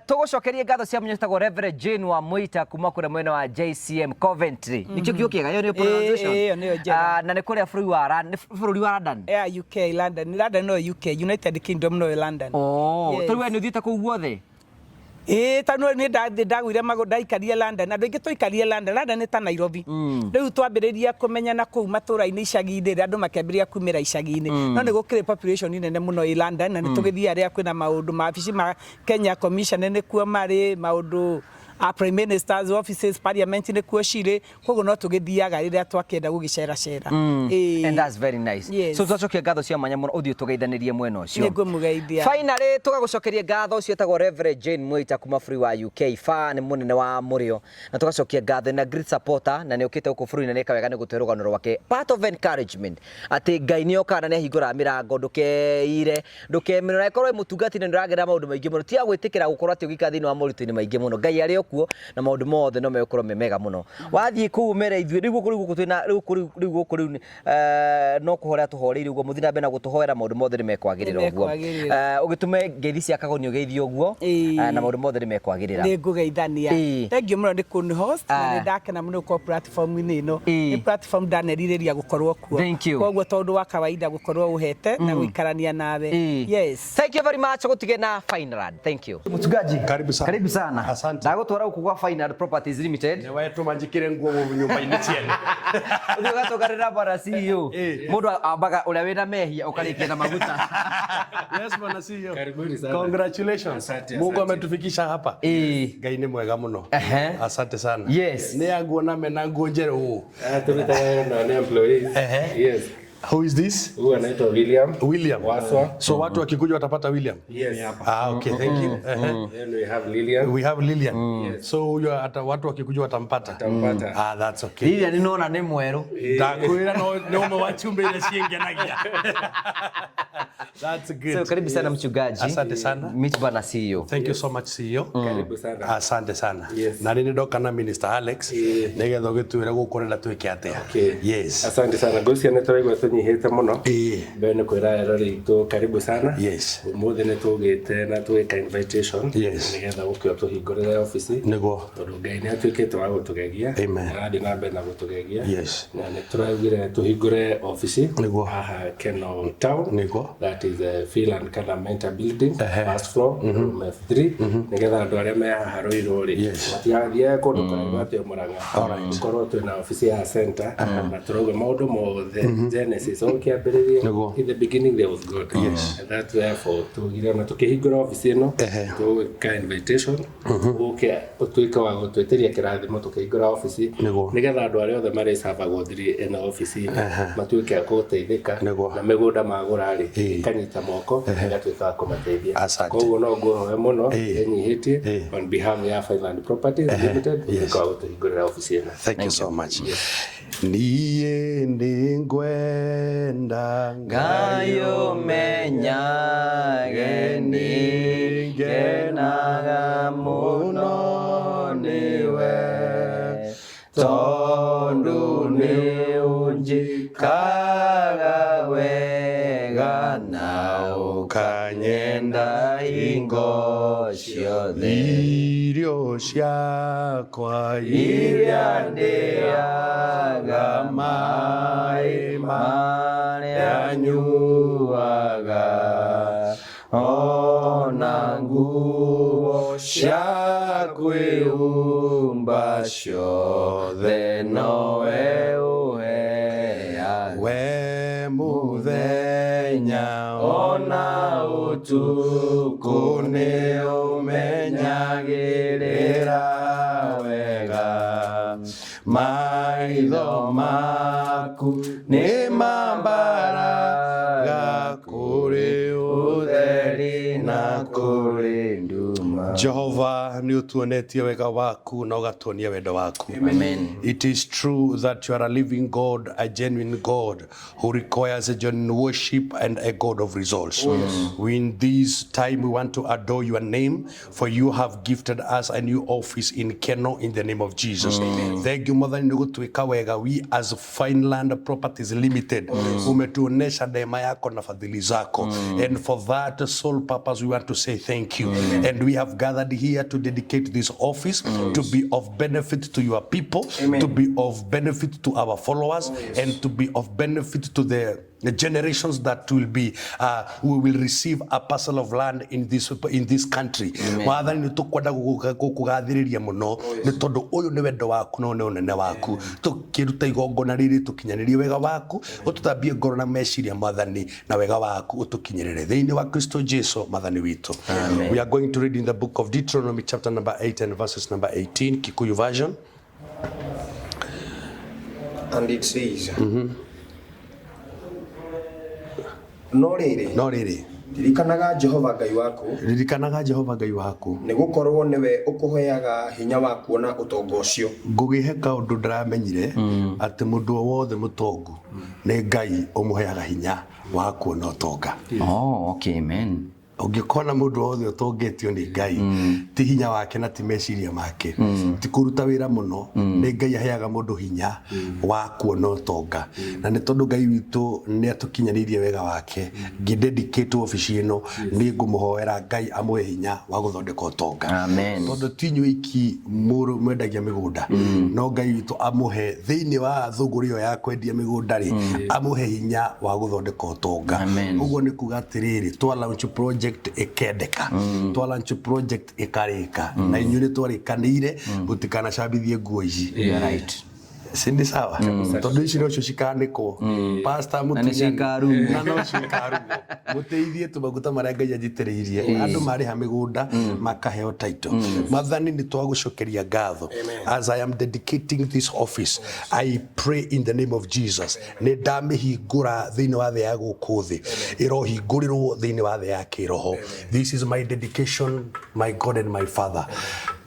Tũgũcokerie ngatho cia mwanya tagwo Reverend Jane wa Mũita kuma kũrĩa mwena wa JCM Coventry. Nĩkĩo kiugo kĩega ĩyo nĩyo pronunciation. Ĩyo nĩyo njega. Ah, na nĩ kũrĩa bũrũri wa bũrũri wa London. Yeah, UK London. London no UK, United Kingdom no London. Oh, Yes. tarĩu we nĩ ũthiĩte kũu guothe? Ĩĩ ta no nĩ ndagũire magũrũ ndaikarire London. Andũ aingĩ twaikarire London. London nĩ ta Nairobi. Rĩu twambĩrĩria kũmenyana kũu matũra-inĩ icagi-inĩ rĩ, andũ makĩambĩrĩria kumĩra icagi-inĩ. No nĩ gũkĩrĩ population nene mũno ĩ London na nĩ tũgĩthiaga rĩrĩa kwĩna maũndũ mawabici ma Kenya Commission nĩkuo marĩ, maũndũ a Prime Minister's offices, parliament nĩkuo cirĩ, koguo no tũgĩthiaga rĩrĩa twakĩenda gũgĩceracera. Ĩĩ. And that's very nice. Yes. So twacokia ngatho cia mwanya mũno ũthiĩ tũgeithanĩrie mwena ũcio. Nĩngũmũgeithia. Finally tũgagũcokeria ngatho ũcio etagwo Reverend Jane Mwita kuma bũrũri wa UK fan mũnene wa Mũrĩo na tũgacokia ngatho na great supporter na nĩ ũkĩte gũkũ bũrũri na nĩeka wega nĩ gũtũhe rũgano rwake part of encouragement atĩ Ngai nĩ okaga na nĩ ahingũraga mĩrango ndũkeire ndũkemĩrora ĩkorwo wĩ mũtungati na nĩũragerera maũndũ maingĩ mũno tiga gwĩtĩkĩra gũkorwo atĩ ũgĩikara thĩinĩ wa moritũ-inĩ maingĩ mũno Ngai arĩ o kuo na maũndũ mothe no megũkorwo me mega mũno wathiĩ kũu ũmere ithuĩ rĩu gũkũ rĩu gũkũ twĩna rĩu gũkũ rĩu rĩu gũkũ rĩu no kũhoera tũhoreire ũguo mũthiĩ na mbere na gũtũhoera maũndũ mothe nĩ mekwagĩrĩra ũguo. Nĩmekwagĩrĩra. Ũgĩtũme ngeithi cia kagoni ũgeithio ũguo na maũndũ mothe nĩ mekwagĩrĩra. Nĩngũgeithania. Thank you mũno nĩ kũnĩ host na nĩ ndakena mũno gũkorwo platform-inĩ ĩno. Nĩ platform ndanerirĩria gũkorwo kuo. Thank you. Koguo tondũ wa kawaida gũkorwo ũhete na gũikarania nawe. Yes. Thank you very much gũtige na Fineland. Thank you. Mchungaji. Karibu sana. Karibu sana. Asante. Ndagũtwara gũkũ gwa Fineland Properties Limited. Nĩ wetũma njĩkĩre nguo nyũmba-inĩ ciene. Ũthiĩ ũgatũnganĩra bwana CEO. Mũndũ ambaga ũrĩa wĩna mehia ũkarĩkia na maguta. Yes, bwana CEO. Karibuni sana. Congratulations. Asante, Mungu asante. ametufikisha hapa. Ngai nĩ mwega mũno. Asante sana. Yes. Nĩ anguona mena nguo njerũ ũũ. Tũrutaga wĩra na nĩ employees. Yes. Who is this? Huyu anaitwa William. William. Waswa. So watu wakikuja watapata William. Yes. Ah, okay, thank you. Then we have Lilian. We have Lilian. Yes. So huyo hata watu wakikuja watampata. Watampata. Ah, that's okay. Lilian nĩnona nĩ mwerũ. Ndakwĩra no nĩ ũmwe wa ciũmbe iria ciĩngenagia. That's good. So karibu sana mchungaji. Asante sana. Meet bwana CEO. Thank you so much CEO. Karibu sana. Asante sana. Yes. Na nĩ ndoka na Minister Alex nĩgetha ũgĩtwĩre gũkũ ũrenda twĩke atĩa. Okay. Yes. Asante sana. Ngwĩciria nĩ tũraigua tũnyihĩte mũno. Ĩĩ. Mbere nĩ kwĩra erori aitũ karibu sana. Yes. Ũmũthĩ nĩ tũgĩte na tũgĩka invitation. Yes. Nĩgetha ũke ũtũhingũrĩre obici. Nĩguo. Tondũ Ngai nĩ atuĩkĩte wa gũtũgegia. Amen. Na arathiĩ na mbere na gũtũgegia. Yes. Na nĩ tũraugire tũhingũre obici. Nĩguo. Haha Kenol Town. Nĩguo. That is a Finland Canamenta building. First floor, room F3. Nĩgetha andũ arĩa me haha Ruiru rĩ. Yes. Matigathiage kũndũ kũraihu atĩ o Murang'a. Tũkorwo twĩna obici ya center na tũrauga maũndũ mothe Genesis o kĩambĩrĩria. Nĩguo. In the beginning there was God. Yes. And that's therefore tugire ona tukĩhingũra obici ĩno tũgĩka invitation ũke ũtuĩke wa gũtwĩtĩria kĩrathimo tũkĩhingũra obici Nĩguo. nĩgetha andũ arĩa othe marĩcabagwo thiri ĩno obici-inĩ matuĩke a gũteithĩka Nĩguo. na mĩgũnda magũra rĩ ĩkanyita moko ĩgatuĩka wa kũmateithia. Asante. Koguo no ngũhoe mũno ĩnyihĩtie on behalf ya Finland Properties Limited Yes. ũtuĩke wa gũtũhingũrĩra obici ĩno. Thank you so much. Niĩ nĩngwenda Ngai ũmenyage nĩngenaga mũno nĩwe tondũ nĩ ũnjĩkaga wega na ũkanyenda hingo ciothe irio ciakwa iria ndĩaga maĩ marĩa nyuaga ona nguo cia kwĩhumba ciothe nowe. Ũtukũ nĩ ũmenyagĩrĩra wega, maitho maku nĩ mambaraga kũrĩ ũtheri na kũrĩ nduma. Jehova, nĩ ũtuonetie wega waku na ũgatuonia wendo waku. Amen. It is true that you are a living God, a genuine God who requires a genuine worship and a God of results. We in this time we want to adore your name, for you have gifted us a new office in Kenol in the name of Jesus. Thank you, Mother nĩ wega. We as Fineland Properties Limited, umetuonesha neema yako na fadhili zako. And for that sole purpose, we want to say thank you. And we have gathered here to dedicate this office to be of benefit to your people, to be of benefit to our followers, and to be of benefit to the generations that will be we will receive a parcel of land in this country. Mwathani, nĩ tũkwenda gũkũgathĩrĩria mũno nĩ tondũ ũyũ nĩ wendo waku na ũyũ nĩ ũnene waku. Tũkĩruta igongona rĩrĩ, tũkinyanĩrie wega waku, ũtũtambie ngoro na meciria, Mwathani, na wega waku ũtũkinyĩrĩre thĩinĩ wa Kristo Jesu Mwathani witũ. We are going to read in the book of Deuteronomy, chapter number 8 and verses number 18, Kikuyu version. And it says, No rĩrĩ, No rĩrĩ, ririkanaga Jehova Ngai waku, ririkanaga Jehova Ngai waku, nĩ gũkorwo nĩwe ũkũheaga hinya wa kuona ũtonga ũcio. Ngũgĩhe kaũndũ ndĩramenyire atĩ mũndũ o wothe mũtongu nĩ Ngai ũmũheaga hinya wa kuona ũtonga. Oh, okay, amen. Ũngĩkona mũndũ wothe ũtongetio nĩ Ngai, ti hinya wake na ti meciria make, ti kũruta wĩra mũno, nĩ Ngai aheaga mũndũ hinya wa kuona ũtonga. Na nĩ tondũ Ngai witũ nĩ atũkinyanĩirie wega wake, ngĩ dedicate obici ĩno, nĩ ngũmũhoera Ngai amũhe hinya wa gũthondeka ũtonga. Amen. Tondũ ti inyuĩ iki mũrũ mwendagia mĩgũnda, no Ngai witũ amũhe thĩinĩ wa thũgũrĩ ĩyo ya kwendia mĩgũnda rĩ, amũhe hinya wa gũthondeka ũtonga. Amen. Ũguo nĩ kuga atĩrĩrĩ, twa launch project ĩkendeka, twa launch project ĩkarĩka, na inyuĩ nĩ twarĩkanĩire mũtikanacambithie nguo ici. You are right. Si nĩ sawa? Tondũ ici nocio cikanĩkwo, Pastor. Na nĩcio ikarugwo. Na nocio ikarugwo. Mũteithie tũmaguta marĩa Ngai anjitĩrĩirie. Andũ marĩha mĩgũnda makaheo title. Mwathani, nĩ twagũcokeria ngatho. As I am dedicating this office, I pray in the name of Jesus, nĩ ndamĩhingũra thĩinĩ wa thĩ ya gũkũ thĩ, ĩrohingũrĩrwo thĩinĩ wa thĩ ya kĩroho. This is my dedication, my God and my Father.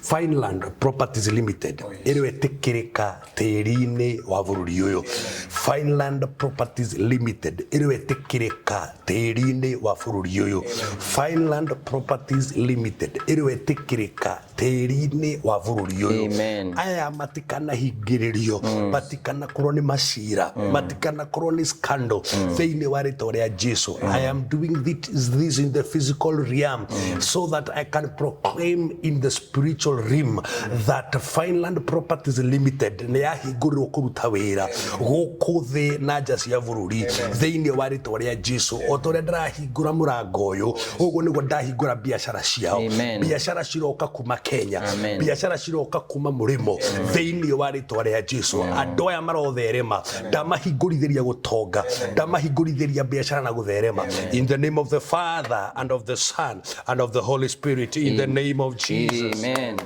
Fineland Properties Limited ĩrĩwetĩkĩrĩka tĩri-inĩ wa bũrũri ũyũ. Fineland Properties Limited ĩrĩwetĩkĩrĩka tĩri-inĩ wa bũrũri ũyũ. Fineland Properties Limited ĩrĩwetĩkĩrĩka tĩri-inĩ wa bũrũri ũyũ. Amen. Aya matikanahingĩrĩrio, matikanakorwo nĩ macira, matikanakorwo nĩ scandal, thĩinĩ wa rĩtwa rĩa Jesu. I am doing this in the physical realm so that I can proclaim in the spiritual realm that Fineland Properties Limited nĩ yahingũrĩrwo kũruta wĩra gũkũ thĩ na nja cia bũrũri, thĩinĩ wa rĩtwa rĩa Jesu. O ta ũrĩa ndĩrahingũra mũrango ũyũ, ũguo nĩguo ndahingũra biacara ciao. Amen. Biacara ciroka kuma Kenya. Amen. Biacara ciroka kuma mũrĩmo, thĩinĩ wa rĩtwa rĩa Jesu. Andũ aya marotherema, ndamahingũrithĩria gũtonga, ndamahingũrithĩria biacara na gũtherema, in the name of the Father and of the Son and of the Holy Spirit, in the name of Jesus. Amen.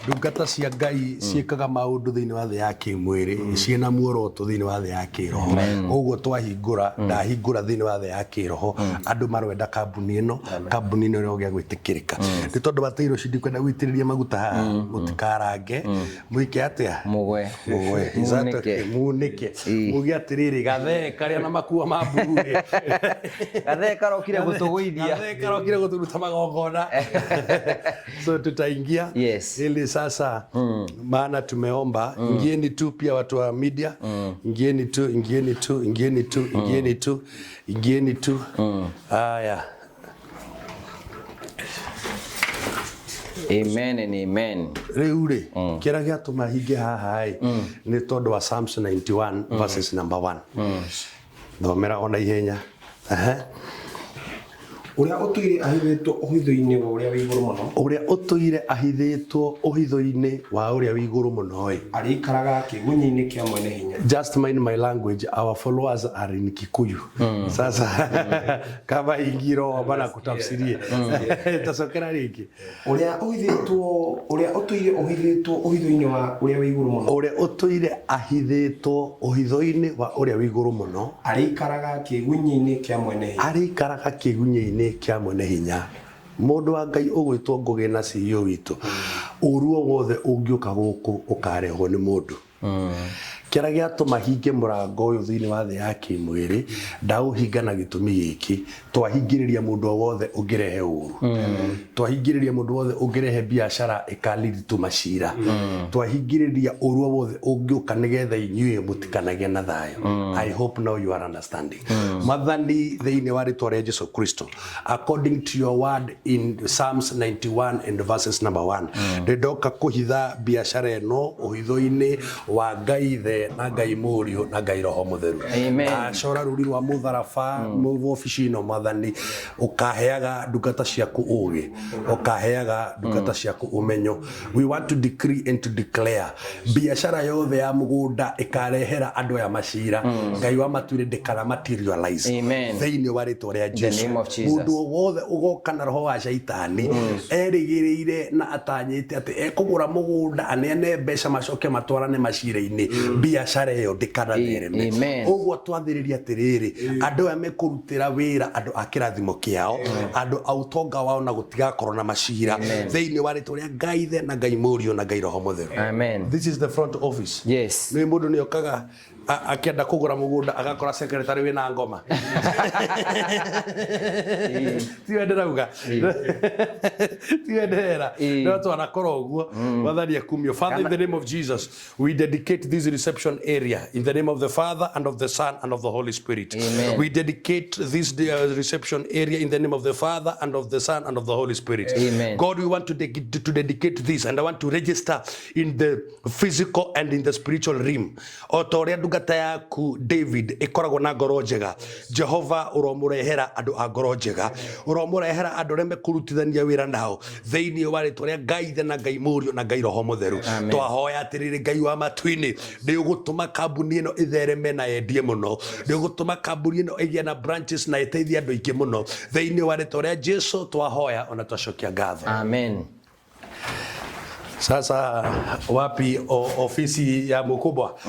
Ndungata cia Ngai ciĩkaga maũndũ thĩinĩ wa thĩ ya kĩmwĩrĩ ciĩna muoroto thĩinĩ wa thĩ ya kĩroho. Ũguo twahingũra, ndahingũra thĩinĩ wa thĩ ya kĩroho, andũ marwenda kambuni ĩno, kambuni ĩno ĩrogĩa gwĩtĩkĩrĩka nĩ tondũ batairwo ci. Ndikwenda gũitĩrĩria maguta haha, mũtikarange, mwĩke atĩa? Mũgwe. Mũgwe. Is that okay? Munĩke. Ĩĩ. Muge atĩrĩrĩ, gathee karĩa na makuo ma mburu rĩ. Gathee karokire gũtũgũithia. Gathee karokire gũtũruta magongona, so tutaingia ili sasa, maana tumeomba. Ingieni tu pia watu wa media, ingieni tu, ingieni tu, ingieni tu, ingieni tu, ingieni tu. Haya. Amen and amen. Rĩu rĩ, kĩrĩa gĩatũma hinge haha ĩ nĩ tondũ wa Psalms 91 verses number 1. Thomera ona ihenya. Ehe. Ũrĩa ũtũire ahithĩtwo ũhitho-inĩ wa ũrĩa wĩ igũrũ mũno. Ũrĩa ũtũire ahithĩtwo ũhitho-inĩ wa ũrĩa wĩ igũrũ mũno ĩ. Arĩikaraga kĩgunyĩ-inĩ kĩa mwene hinya. Just mind my language, our followers are in Kikuyu. Sasa kama ingiro bana kutafsirie. Tacokera rĩngĩ. Ũrĩa ũhithĩtwo ũrĩa ũtũire ũhithĩtwo ũhitho-inĩ wa ũrĩa wĩ igũrũ mũno. Ũrĩa ũtũire ahithĩtwo ũhitho-inĩ wa ũrĩa wĩ igũrũ mũno. Arĩikaraga kĩgunyĩ-inĩ kĩa mwene hinya. Arĩikaraga kĩgunyĩ-inĩ kĩa mwene hinya. Mũndũ wa Ngai ũgwĩtwo Ngũgĩ na CEO witũ, ũru o wothe ũngĩũka gũkũ ũkarehwo nĩ mũndũ. Kĩrĩa gĩatũma hinge mũrango ũyũ thĩinĩ wa thĩ ya kĩmwĩrĩ, ndaũhinga na gĩtũmi gĩkĩ, twahingĩrĩria mũndũ o wothe ũngĩrehe ũru, twahingĩrĩria mũndũ wothe ũngĩrehe biacara ĩka lead to macira, twahingĩrĩria ũru o wothe ũngĩũka nĩgetha inyuĩ mũtikanagĩe na thayũ. I hope now you are understanding. Mwathani, thĩinĩ wa rĩtwa rĩa Jesu Kristo, according to your word in Psalms 91 and verses number 1, ndĩndoka kũhitha biacara ĩno ũhitho-inĩ wa Ngai Ithe na Ngai Mũriũ na Ngai Roho Mũtheru. Amen. Ndacora rũri rwa mũtharaba wobici ĩno Mwathani, ũkaheaga ndungata ciaku ũgĩ, ũkaheaga ndungata ciaku ũmenyo. We want to decree and to declare biacara yothe ya mũgũnda ĩkarehera andũ aya macira, Ngai wa matuire ndĩkana materialize. Amen. Thĩinĩ wa rĩtwa rĩa Jesu. Name of Jesus. Mũndũ o wothe ũgoka na roho wa caitani erĩgĩrĩire na atanyĩte atĩ ekũgũra mũgũnda aneane mbeca macoke matwarane macira-inĩ, biacara ĩyo ndĩkanathereme. Amen. Ũguo twathĩrĩria atĩrĩrĩ, andũ aya mekũrutĩra wĩra andũ a kĩrathimo kĩao, andũ a ũtonga wao, na gũtigakorwo na macira thĩinĩ wa rĩtwa rĩa Ngai Ithe na Ngai Mũriũ na Ngai Roho Mũtheru. Amen. This is the front office. Yes. Nĩ mũndũ nĩ okaga akĩenda kũgũra mũgũnda agakora secretary wĩna ngoma. Tiwe ndĩrauga, tiwe ndĩrera, no twanakorwo ũguo. Mwathani akumio. Father, in the name of Jesus, we dedicate this reception area in the name of the Father and of the Son and of the Holy Spirit. Amen. We dedicate this reception area in the name of the Father and of the Son and of the Holy Spirit. Amen. God, we want to dedicate this, and I want to register in the physical and in the spiritual realm. O ta ũrĩa ndungata yaku David ĩkoragwo na ngoro njega, Jehova ũromũrehera andũ a ngoro njega, ũromũrehera andũ arĩa mekũrutithania wĩra nao thĩinĩ wa rĩtwa rĩa Ngai Ithe na Ngai Mũriũ na Ngai Roho Mũtheru. Twahoya atĩrĩrĩ, Ngai wa matu-inĩ, nĩ ũgũtũma kambuni ĩno ĩthereme na yendie mũno, nĩ ũgũtũma kambuni ĩno ĩgĩe na branches na ĩteithie andũ aingĩ mũno thĩinĩ wa rĩtwa rĩa Jesu twahoya ona twacokia ngatho. Amen. Sasa wapi ofisi ya mkubwa?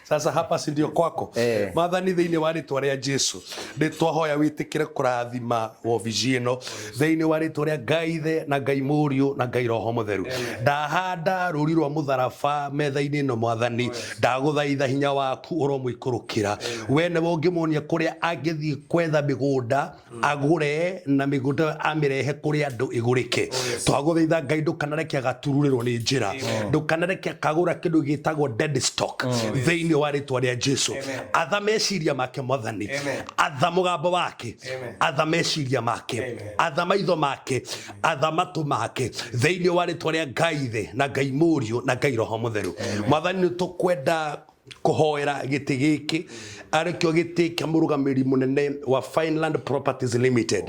Sasa hapa si ndio kwako? Eh. Mwathani, thĩinĩ wa rĩtwa rĩa Jesu, nĩ twahoya wĩtĩkĩre kũrathima wobici ĩno thĩinĩ wa rĩtwa rĩa Ngai Ithe na Ngai Mũriũ na Ngai Roho Mũtheru. Ndahanda rũri rwa mũtharaba metha-inĩ ĩno Mwathani, ndagũthaitha hinya waku ũromũikũrũkĩra. We nĩwe ũngĩmuonia kũrĩa angĩthiĩ kwetha mĩgũnda agũre, na mĩgũnda ĩyo amĩrehe kũrĩ andũ ĩgũrĩke. Twagũthaitha Ngai, ndũkanareke agatururĩrwo nĩ njĩra, ndũkanareke akagũra kĩndũ gĩtagwo dead stock thĩinĩ wa rĩtwa rĩa Jesu. Atha meciria make Mwathani, atha mũgambo wake, atha meciria make, atha maitho make, atha matũ make thĩinĩ wa rĩtwa rĩa Ngai Ithe na Ngai Mũriũ na Ngai Roho Mũtheru. Mwathani, nĩ tũkwenda kũhoera gĩtĩ gĩkĩ arĩkĩo gĩtĩ kĩa mũrũgamĩrĩri mũnene wa Fineland Properties Limited.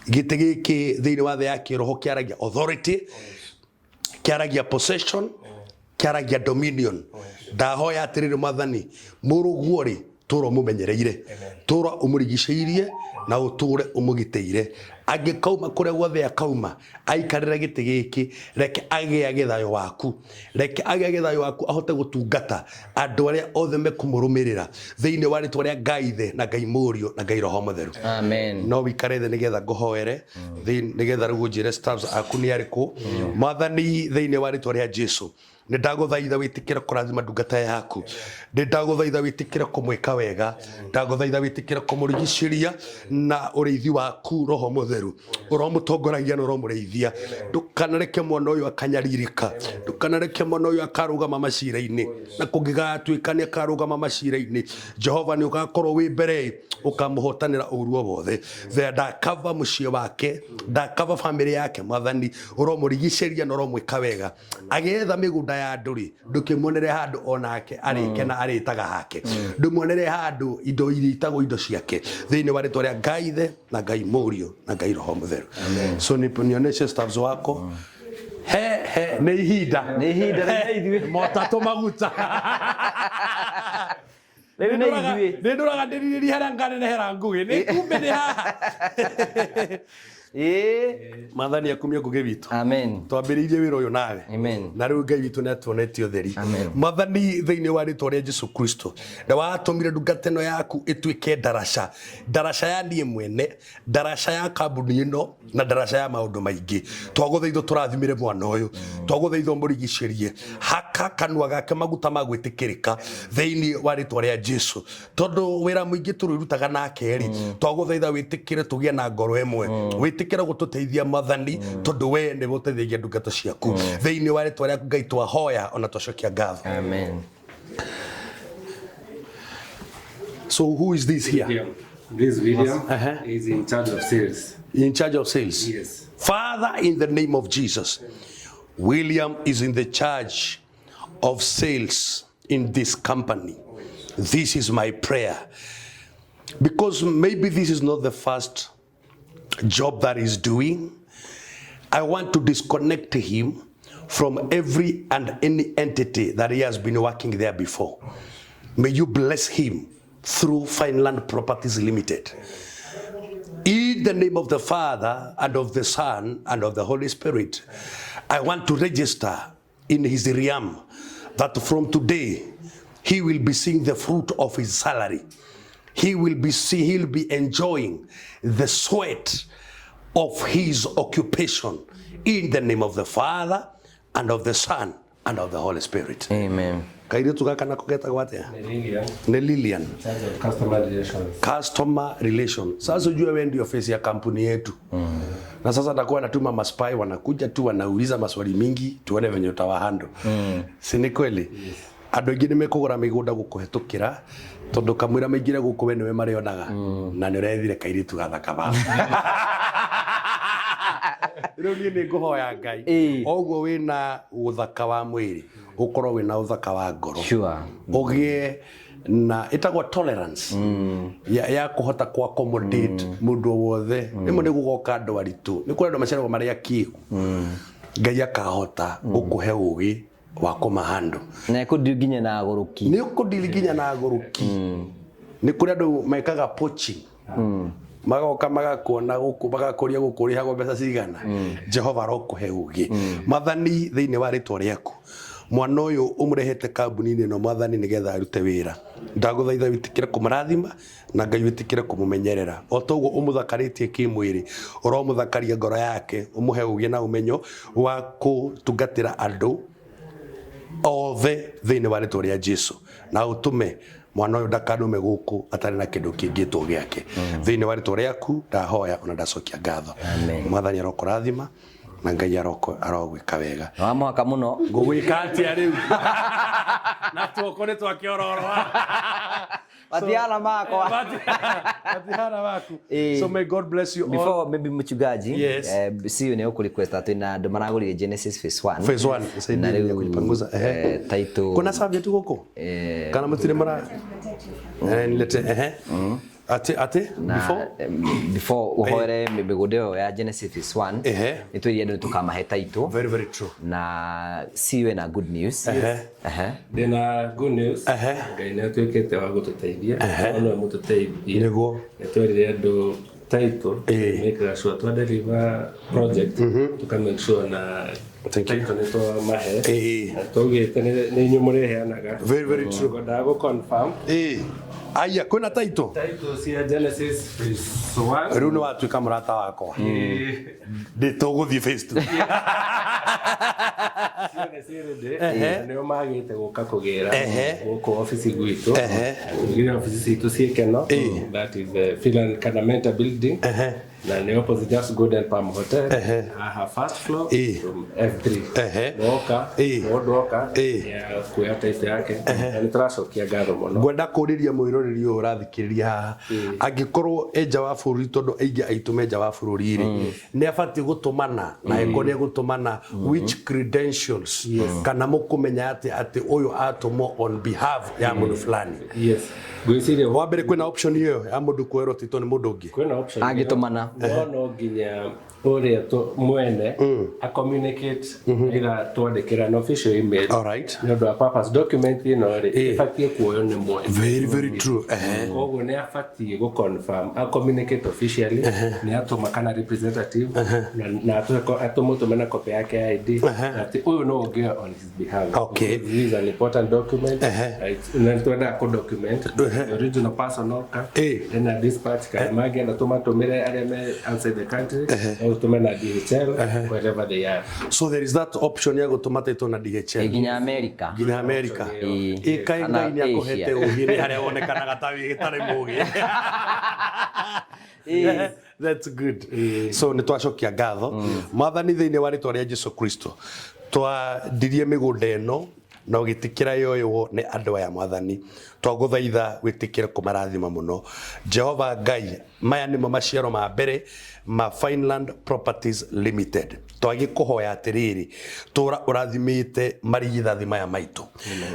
Gĩtĩ gĩkĩ thĩinĩ wa thĩ ya kĩroho kĩaragia authority, kĩaragia possession, kĩaragia dominion. Ndahoya atĩrĩrĩ Mwathani, mũrũguo rĩ tũra ũmũmenyereire, tũra ũmũrigicĩirie na ũtũre ũmũgitĩire. Angĩkauma kũrĩa guothe akauma aikarĩre gĩtĩ gĩkĩ, reke agĩage thayũ waku, reke agĩage thayũ waku, ahote gũtungata andũ arĩa othe mekũmũrũmĩrĩra thĩinĩ wa rĩtwa rĩa Ngai Ithe na Ngai Mũriũ na Ngai Roho Mũtheru. Amen. No wikare thĩ nĩgetha ngũhoere, nĩgetha rĩu ũnjĩre staffs aku nĩ arĩkũ. Mwathani, thĩinĩ wa rĩtwa rĩa Jesu, nĩ ndagũthaitha wĩtĩkĩre kũrathima ndungata yaku, nĩ ndagũthaitha wĩtĩkĩre kũmwĩka wega, ndagũthaitha wĩtĩkĩre kũmũrigicĩria na ũrĩithi waku Roho Mũtheru ũromũtongoragia na ũromũrĩithia. Ndũkanareke mwana ũyũ akanyarirĩka, ndũkanareke mwana ũyũ akarũgama macira-inĩ, na kũngĩgatuĩka nĩ akarũgama macira-inĩ, Jehova nĩ ũgakorwo wĩ mbere ũkamũhotanĩra ũru o wothe. Ndakava mũciĩ wake, ndakava bamĩrĩ yake Mwathani, ũromũrigicĩria na ũromwĩka wega agĩetha mĩgũnda. mĩgũnda ya andũ rĩ ndũkĩmuonere handũ onake arĩkena arĩtaga hake ndũmuonere handũ indo irĩtagwo indo ciake thĩinĩ wa rĩtwa rĩa Ngai Ithe na Ngai Mũriũ na Ngai Roho Mũtheru. So nionyeshe staffs wako he he nĩ ihinda. Nĩ ihinda, rĩu nĩ ithuĩ. Motatũ maguta. Rĩu nĩ ithuĩ. Nĩ ndũraga ndĩrirĩria harĩa nganenehera ngũgĩ nĩ kumbe nĩ haha. Ĩĩ. Mwathani akumie ngũgĩ witũ. Amen. Twambĩrĩirie wĩra ũyũ nawe. Amen. Na rĩu Ngai witũ nĩ atuonetie ũtheri. Amen. Mwathani thĩinĩ wa rĩtwa rĩa Jesu Kristo na watũmire ndungata ĩno yaku ĩtuĩke ndaraca, ndaraca ya niĩ mwene, ndaraca ya kambuni ĩno na ndaraca ya maũndũ maingĩ. Twagũthaitha tũrathimĩre mwana ũyũ, twagũthaitha ũmũrigicĩrie, haka kanua gake maguta ma gwĩtĩkĩrĩka thĩinĩ wa rĩtwa rĩa Jesu. Tondũ wĩra mũingĩ tũrĩrutaga nake rĩ, twagũthaitha wĩtĩkĩre tũgĩe na ngoro ĩmwe, wĩtĩkĩre gũtũteithia Mwathani, tondũ we nĩwe ũteithagia ndungata ciaku. Thĩinĩ wa rĩtwa rĩaku Ngai twahoya ona twacokia ngatho. Amen. So who is this here? William. This William is in charge of sales. In charge of sales. Yes. Father, in the name of Jesus, William is in the charge of sales in this company. This is my prayer. Because maybe this is not the first job that he's doing. I want to disconnect him from every and any entity that he has been working there before. May you bless him through Fineland Properties Limited. In the name of the Father, and of the Son, and of the Holy Spirit, I want to register in his realm that from today, he will be seeing the fruit of his salary. He will be see, he'll be enjoying the sweat of his occupation in the name of the Father, and of the Son, and of the Holy Spirit. Amen. Kairĩtu gaka nako getagwo atĩa? Lilian, Nĩ Lilian. in charge of customer relations. Customer relation. Sasa ujue wewe ndio face ya kampuni yetu. Na sasa takuwa natuma maspy wanakuja tu wanauliza maswali mingi tuone venye utawahandle. Si nĩ kweli? Yes. Andũ aingĩ nĩ mekũgũra mĩgũnda gũkũhetũkĩra tondũ kamũira maingĩre gũkũ we nĩwe marĩonaga na nĩ ũrethire kairĩtu gathaka baba. Rĩu niĩ nĩ ngũhoya Ngai Ĩĩ. oguo wĩna ũthaka wa mwĩrĩ ũkorwo wĩna ũthaka wa ngoro. Sure. Ũgĩe na ĩtagwo tolerance ya kũhota ku accommodate mũndũ o wothe. Rĩmwe nĩ gũgoka andũ aritũ, nĩ kũrĩ andũ maciaragwo marĩ akĩgu. Ngai akahota gũkũhe ũgĩ wa kũmahandle. Na ĩkũndi nginya na agũrũki. Nĩ ũkũndiri nginya na agũrũki. Nĩ kũrĩ andũ mekaga poaching. Magoka magakuona gũkũ magakũria gũkũ ũrĩhagwo mbeca cigana. Jehova arokũhe ũgĩ. Mwathani thĩinĩ wa rĩtwa rĩaku mwana ũyũ ũmũrehete kambuni-inĩ ĩno Mwathani nĩgetha arute wĩra. Ndagũthaitha wĩtĩkĩre kũmũrathima na Ngai wĩtĩkĩre kũmũmenyerera. O ta ũguo ũmũthakarĩtie kĩmwĩrĩ, ũromũthakaria ngoro yake, ũmũhe ũgĩ na ũmenyo wa gũtungatĩra andũ othe thĩinĩ wa rĩtwa rĩa Jesu na ũtũme mwana ũyũ ndakanume gũkũ atarĩ na kĩndũ kĩngĩtwo gĩake. Thĩinĩ wa rĩtwa rĩaku ndahoya ona ndacokia ngatho. Amen. Mwathani arokũrathima na Ngai arogwĩka wega. Wa mũhaka mũno. Ngũgwĩka atĩa rĩu? Na tuoko nĩ twakĩororo. Matiana makwa. Matihana waku. Ĩĩ. So may God bless you all. Before maybe mchungaji. Yes. Siyo nĩ ũkũ-request atĩ na andũ maragũrire Genesis phase 1. Phase 1 Na saidia rĩu kujipanguza. Ehe. Title. Kuna serviette gũkũ? Kana mũtirĩ mara nilete ehe. Ate ate na before before ũhoere mĩgũnda ĩyo ya Genesis phase 1. Ehe. Nĩ twĩrire andũ nĩ tũkamahe title. Very very true. Na siwe na good news. Ehe. Ehe. Ndĩna good news. Ehe. Ngai nĩ atuĩkĩte wa gũtũteithia. Ehe. No nĩwe mũtũteithia. Nĩguo. Nĩ twerire andũ title Ĩĩ. make sure twa deliver project tuka make sure na Thank you. title nĩ twamahe. Ĩĩ. Na twaugĩte nĩ inyuĩ mũrĩheanaga. Very very true. Ngwendaga gũ confirm Ĩĩ. Aya kwĩna title. title cia Genesis phase 1. Rĩu nĩ watuĩka mũrata wakwa. Ĩĩ. Ndĩ tũgũthiĩ phase 2. Ciothe ciĩ ready. Ehe. Na nĩo magĩte gũka kũgĩra Ehe. gũkũ obici gwitũ. Ehe. Tugire obici citũ ciĩ Keno. Ĩĩ. That is the Finland Canamenta building. Ehe. Na nĩ opposite just Golden Palm Hotel, haha first floor, room F3. Woka, mũndũ oka kuoya title yake, na nĩ tũracokia ngatho mũno. Ngwenda kũrĩria mwĩroreri ũyũ ũrathikĩrĩria haha, angĩkorwo e nja wa bũrũri, tondũ aingĩ aitũ me nja wa bũrũri rĩ, nĩ abatiĩ gũtũmana, na angĩkorwo nĩ egũtũmana, which credentials kana mũkũmenya atĩ ũyũ atũmwo on behalf ya mũndũ fulani? Yes, ngwĩciria Wa mbere, kwĩna option ĩyo ya mũndũ kuoerwo title nĩ mũndũ ũngĩ? Kwĩna option. Angĩtũmana. No no nginya ũrĩa mwene a communicate, either twandĩkĩra an official email. Nĩ ũndũ wa purpose, document ĩno rĩ, ĩbatiĩ kuoywo nĩ mwene. Very, very true. Koguo nĩ abatiĩ gũ confirm, a communicate officially nĩ atũma kana representative, na atũmũtũme na copy yake ya ID, na atĩ ũyũ no ũngĩ on his behalf. This is an important document. Na nĩ twendaga kũ document the original person oka. Then dispatch, kana mangĩenda tũmatũmĩre arĩa me outside the country, no tũtũme na DHL wherever they are. So there is that option ya gũtũma title na DHL. Nginya America. Nginya America. Ĩkaĩ. Kana Ngai nĩ akũhete Asia. ũgĩ, nĩ harĩa wonekanaga ta wĩ gĩtarĩ mũgĩ. That's good. So nĩ twacokia ngatho, Mwathani, thĩinĩ wa rĩtwa rĩa Jesu Kristo. Twandirie mĩgũnda ĩno na ũgĩtĩkĩra yoywo nĩ andũ aya. Mwathani, twagũthaitha wĩtĩkĩre kũmarathima mũno. Jehova Ngai, maya nĩmo maciaro ma mbere ma Fineland Properties Limited. Twagĩkũhoya atĩrĩrĩ, tũra ũrathimĩte marigithathi maya maitũ.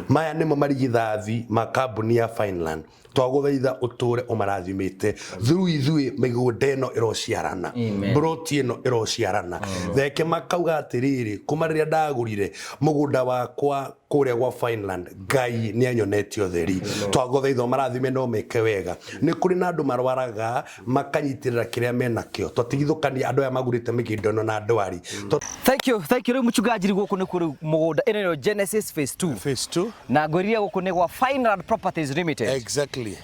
Maya nĩmo marigithathi ma kambuni ya Fineland. Twagũthaitha ũtũre ũmarathimĩte through ithuĩ. Mĩgũnda ĩno ĩrociarana, mburoti ĩno ĩrociarana. Theke makauga atĩrĩrĩ, kuma rĩrĩa ndagũrire mũgũnda wakwa kũrĩa gwa Fineland, Ngai nĩ anyonetie ũtheri. Twagũthaitha ũmarathime no meke wega. Nĩ kũrĩ na andũ marwaraga makanyitĩrĩra kĩrĩa menakĩo. Twatigithũkania andũ aya magũrĩte mĩgĩndo ĩno na ndwari. Thank you, thank you. Rĩu mũchungaji, rĩu gũkũ nĩkuo rĩu mũgũnda ĩno nĩyo Genesis Phase 2. Phase 2. Na ngwĩrire gũkũ nĩ gwa Fineland Properties Limited.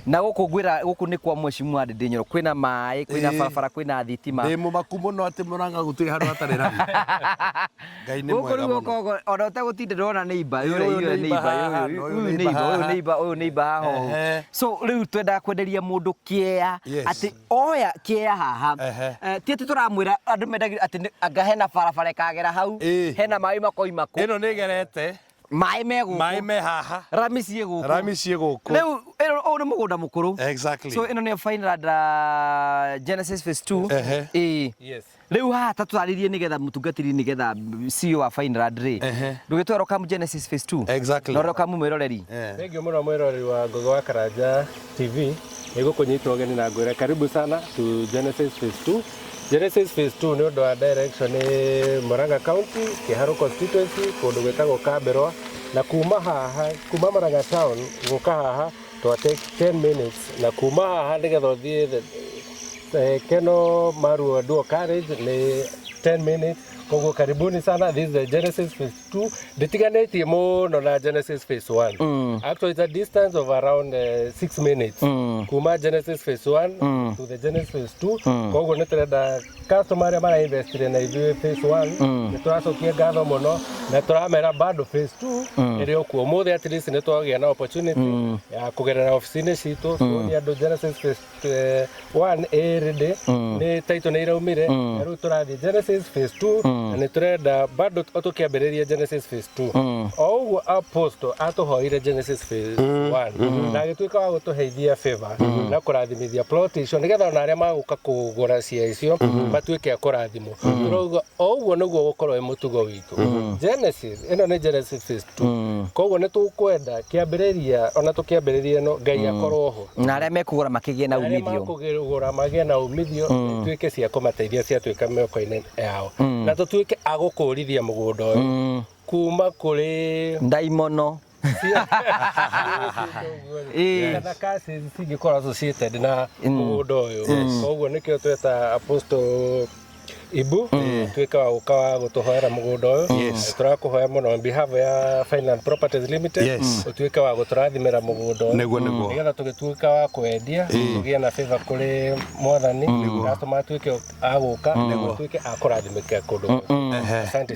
Na gũkũ ngwĩra gũkũ nĩ kwa mheshimiwa Ndindi Nyoro. Kwĩna maĩ, kwĩna barabara, kwĩna thitima. Ndĩ mũmaku mũno atĩ Mũrang'a gũtirĩ handũ hatarĩ rami. Ngai nĩ Gũkũ mwega rĩu mũno. gũkũ ona ũtegũtinda ndĩrona neighbor. Ũyũ Ũyũ neighbor neighbor, haha, ũyũ na ũyũ ũyũ neighbor neighbor, ũyũ haha. neighbor, ũyũ neighbor haha ũũ. So rĩu twendaga kwenderia mũndũ kĩea atĩ oya kĩea haha. Ti atĩ tũramwĩra andũ mendagĩria atĩ anga hena barabara ĩkagera hau, hena maĩ makoima kũ. Ĩno nĩ ĩgerete. Maĩ me Maĩ gũkũ, me haha. Rami ciĩ gũkũ. Rami ciĩ gũkũ. Rĩu ũyũ nĩ mũgũnda mũkũrũ. So ĩno nĩyo Fineland Genesis Phase 2. Ĩĩ. Rĩu haha ta tũtarĩrie nĩgetha mũtungatĩri, nĩgetha CEO wa Fineland rĩ, ndũgĩtwara welcome Genesis Phase 2. Na welcome mwĩroreri. Thank you mũno, mwĩroreri wa Ngugi wa Karanja TV. Nĩ gũkũnyita ũgeni na ngwĩra karibu sana to Genesis Phase 2. Genesis Phase 2 nĩ ũndũ wa direction nĩ Murang'a County, Kiharu constituency, kũndũ gwĩtagwo Kambĩrwa, na kuma haha, kuma Murang'a town gũka haha twa take 10 minutes, na kuma haha nĩgetha ũthiĩ Keno Maruo Duo Carriage nĩ 10 minutes. Koguo karibuni sana. This is the Genesis Phase 2. Ndĩtiganĩtie mũno na Genesis Phase 1. Actually, it's a distance of around 6 minutes kuma Genesis Phase 1 to the Genesis Phase 2. Koguo nĩ tũrenda customer arĩa marainvestire na ithuĩ Phase 1, nĩ tũracokia ngatho mũno na tũramera bado Phase 2 ĩrĩ o kuo. Ũmũthĩ at least nĩ twagĩa na opportunity ya kũgerera ofici-inĩ citũ tuonie andũ Genesis Phase 1 ĩ ready, nĩ title nĩ iraumire, na rĩu tũrathiĩ Genesis Phase 2, na nĩ tũrenda bado o tũkĩambĩrĩria Genesis Phase 2, o ũguo apostle atũhoire Genesis Phase 1 na agĩtuĩka wa gũtũheithia favor na kũrathimithia plot icio, nĩgetha ona arĩa magũka kũgũra cia icio matuĩke a kũrathimwo. Tũrauga o ũguo nĩguo gũkorwo ĩ mũtugo witũ. Genesis ĩno nĩ Genesis Phase 2, koguo nĩ tũkwenda kĩambĩrĩria, ona tũkĩambĩrĩria ĩno, Ngai akorwo ho. Na arĩa mekũgũra makĩgĩe na arĩa umithio. Makũgũra magĩe na umithio, ituĩke cia kũmateithia ciatuĩka mĩoko-inĩ yao, na tũtuĩke a gũkũrithia mũgũnda ũyũ kuma kũrĩ Ndaimono. Kana curses cingĩkorwo associated na mũgũnda ũyũ. Koguo nĩkĩo tweta Apostle Ibu tuĩke wa gũka wa gũtũhoera mũgũnda ũyũ. Tũrakũhoya mũno on behalf ya Fineland Properties Limited, ũtuĩke wa gũtũrathimĩra mũgũnda ũyũ, Nĩguo. nĩgetha tũgĩtuĩka wa kwendia tũgĩe na favor kũrĩ Mwathani, customer atuĩke a gũka, matuĩke a kũrathimĩka kũndũ gũkũ. Asante sana.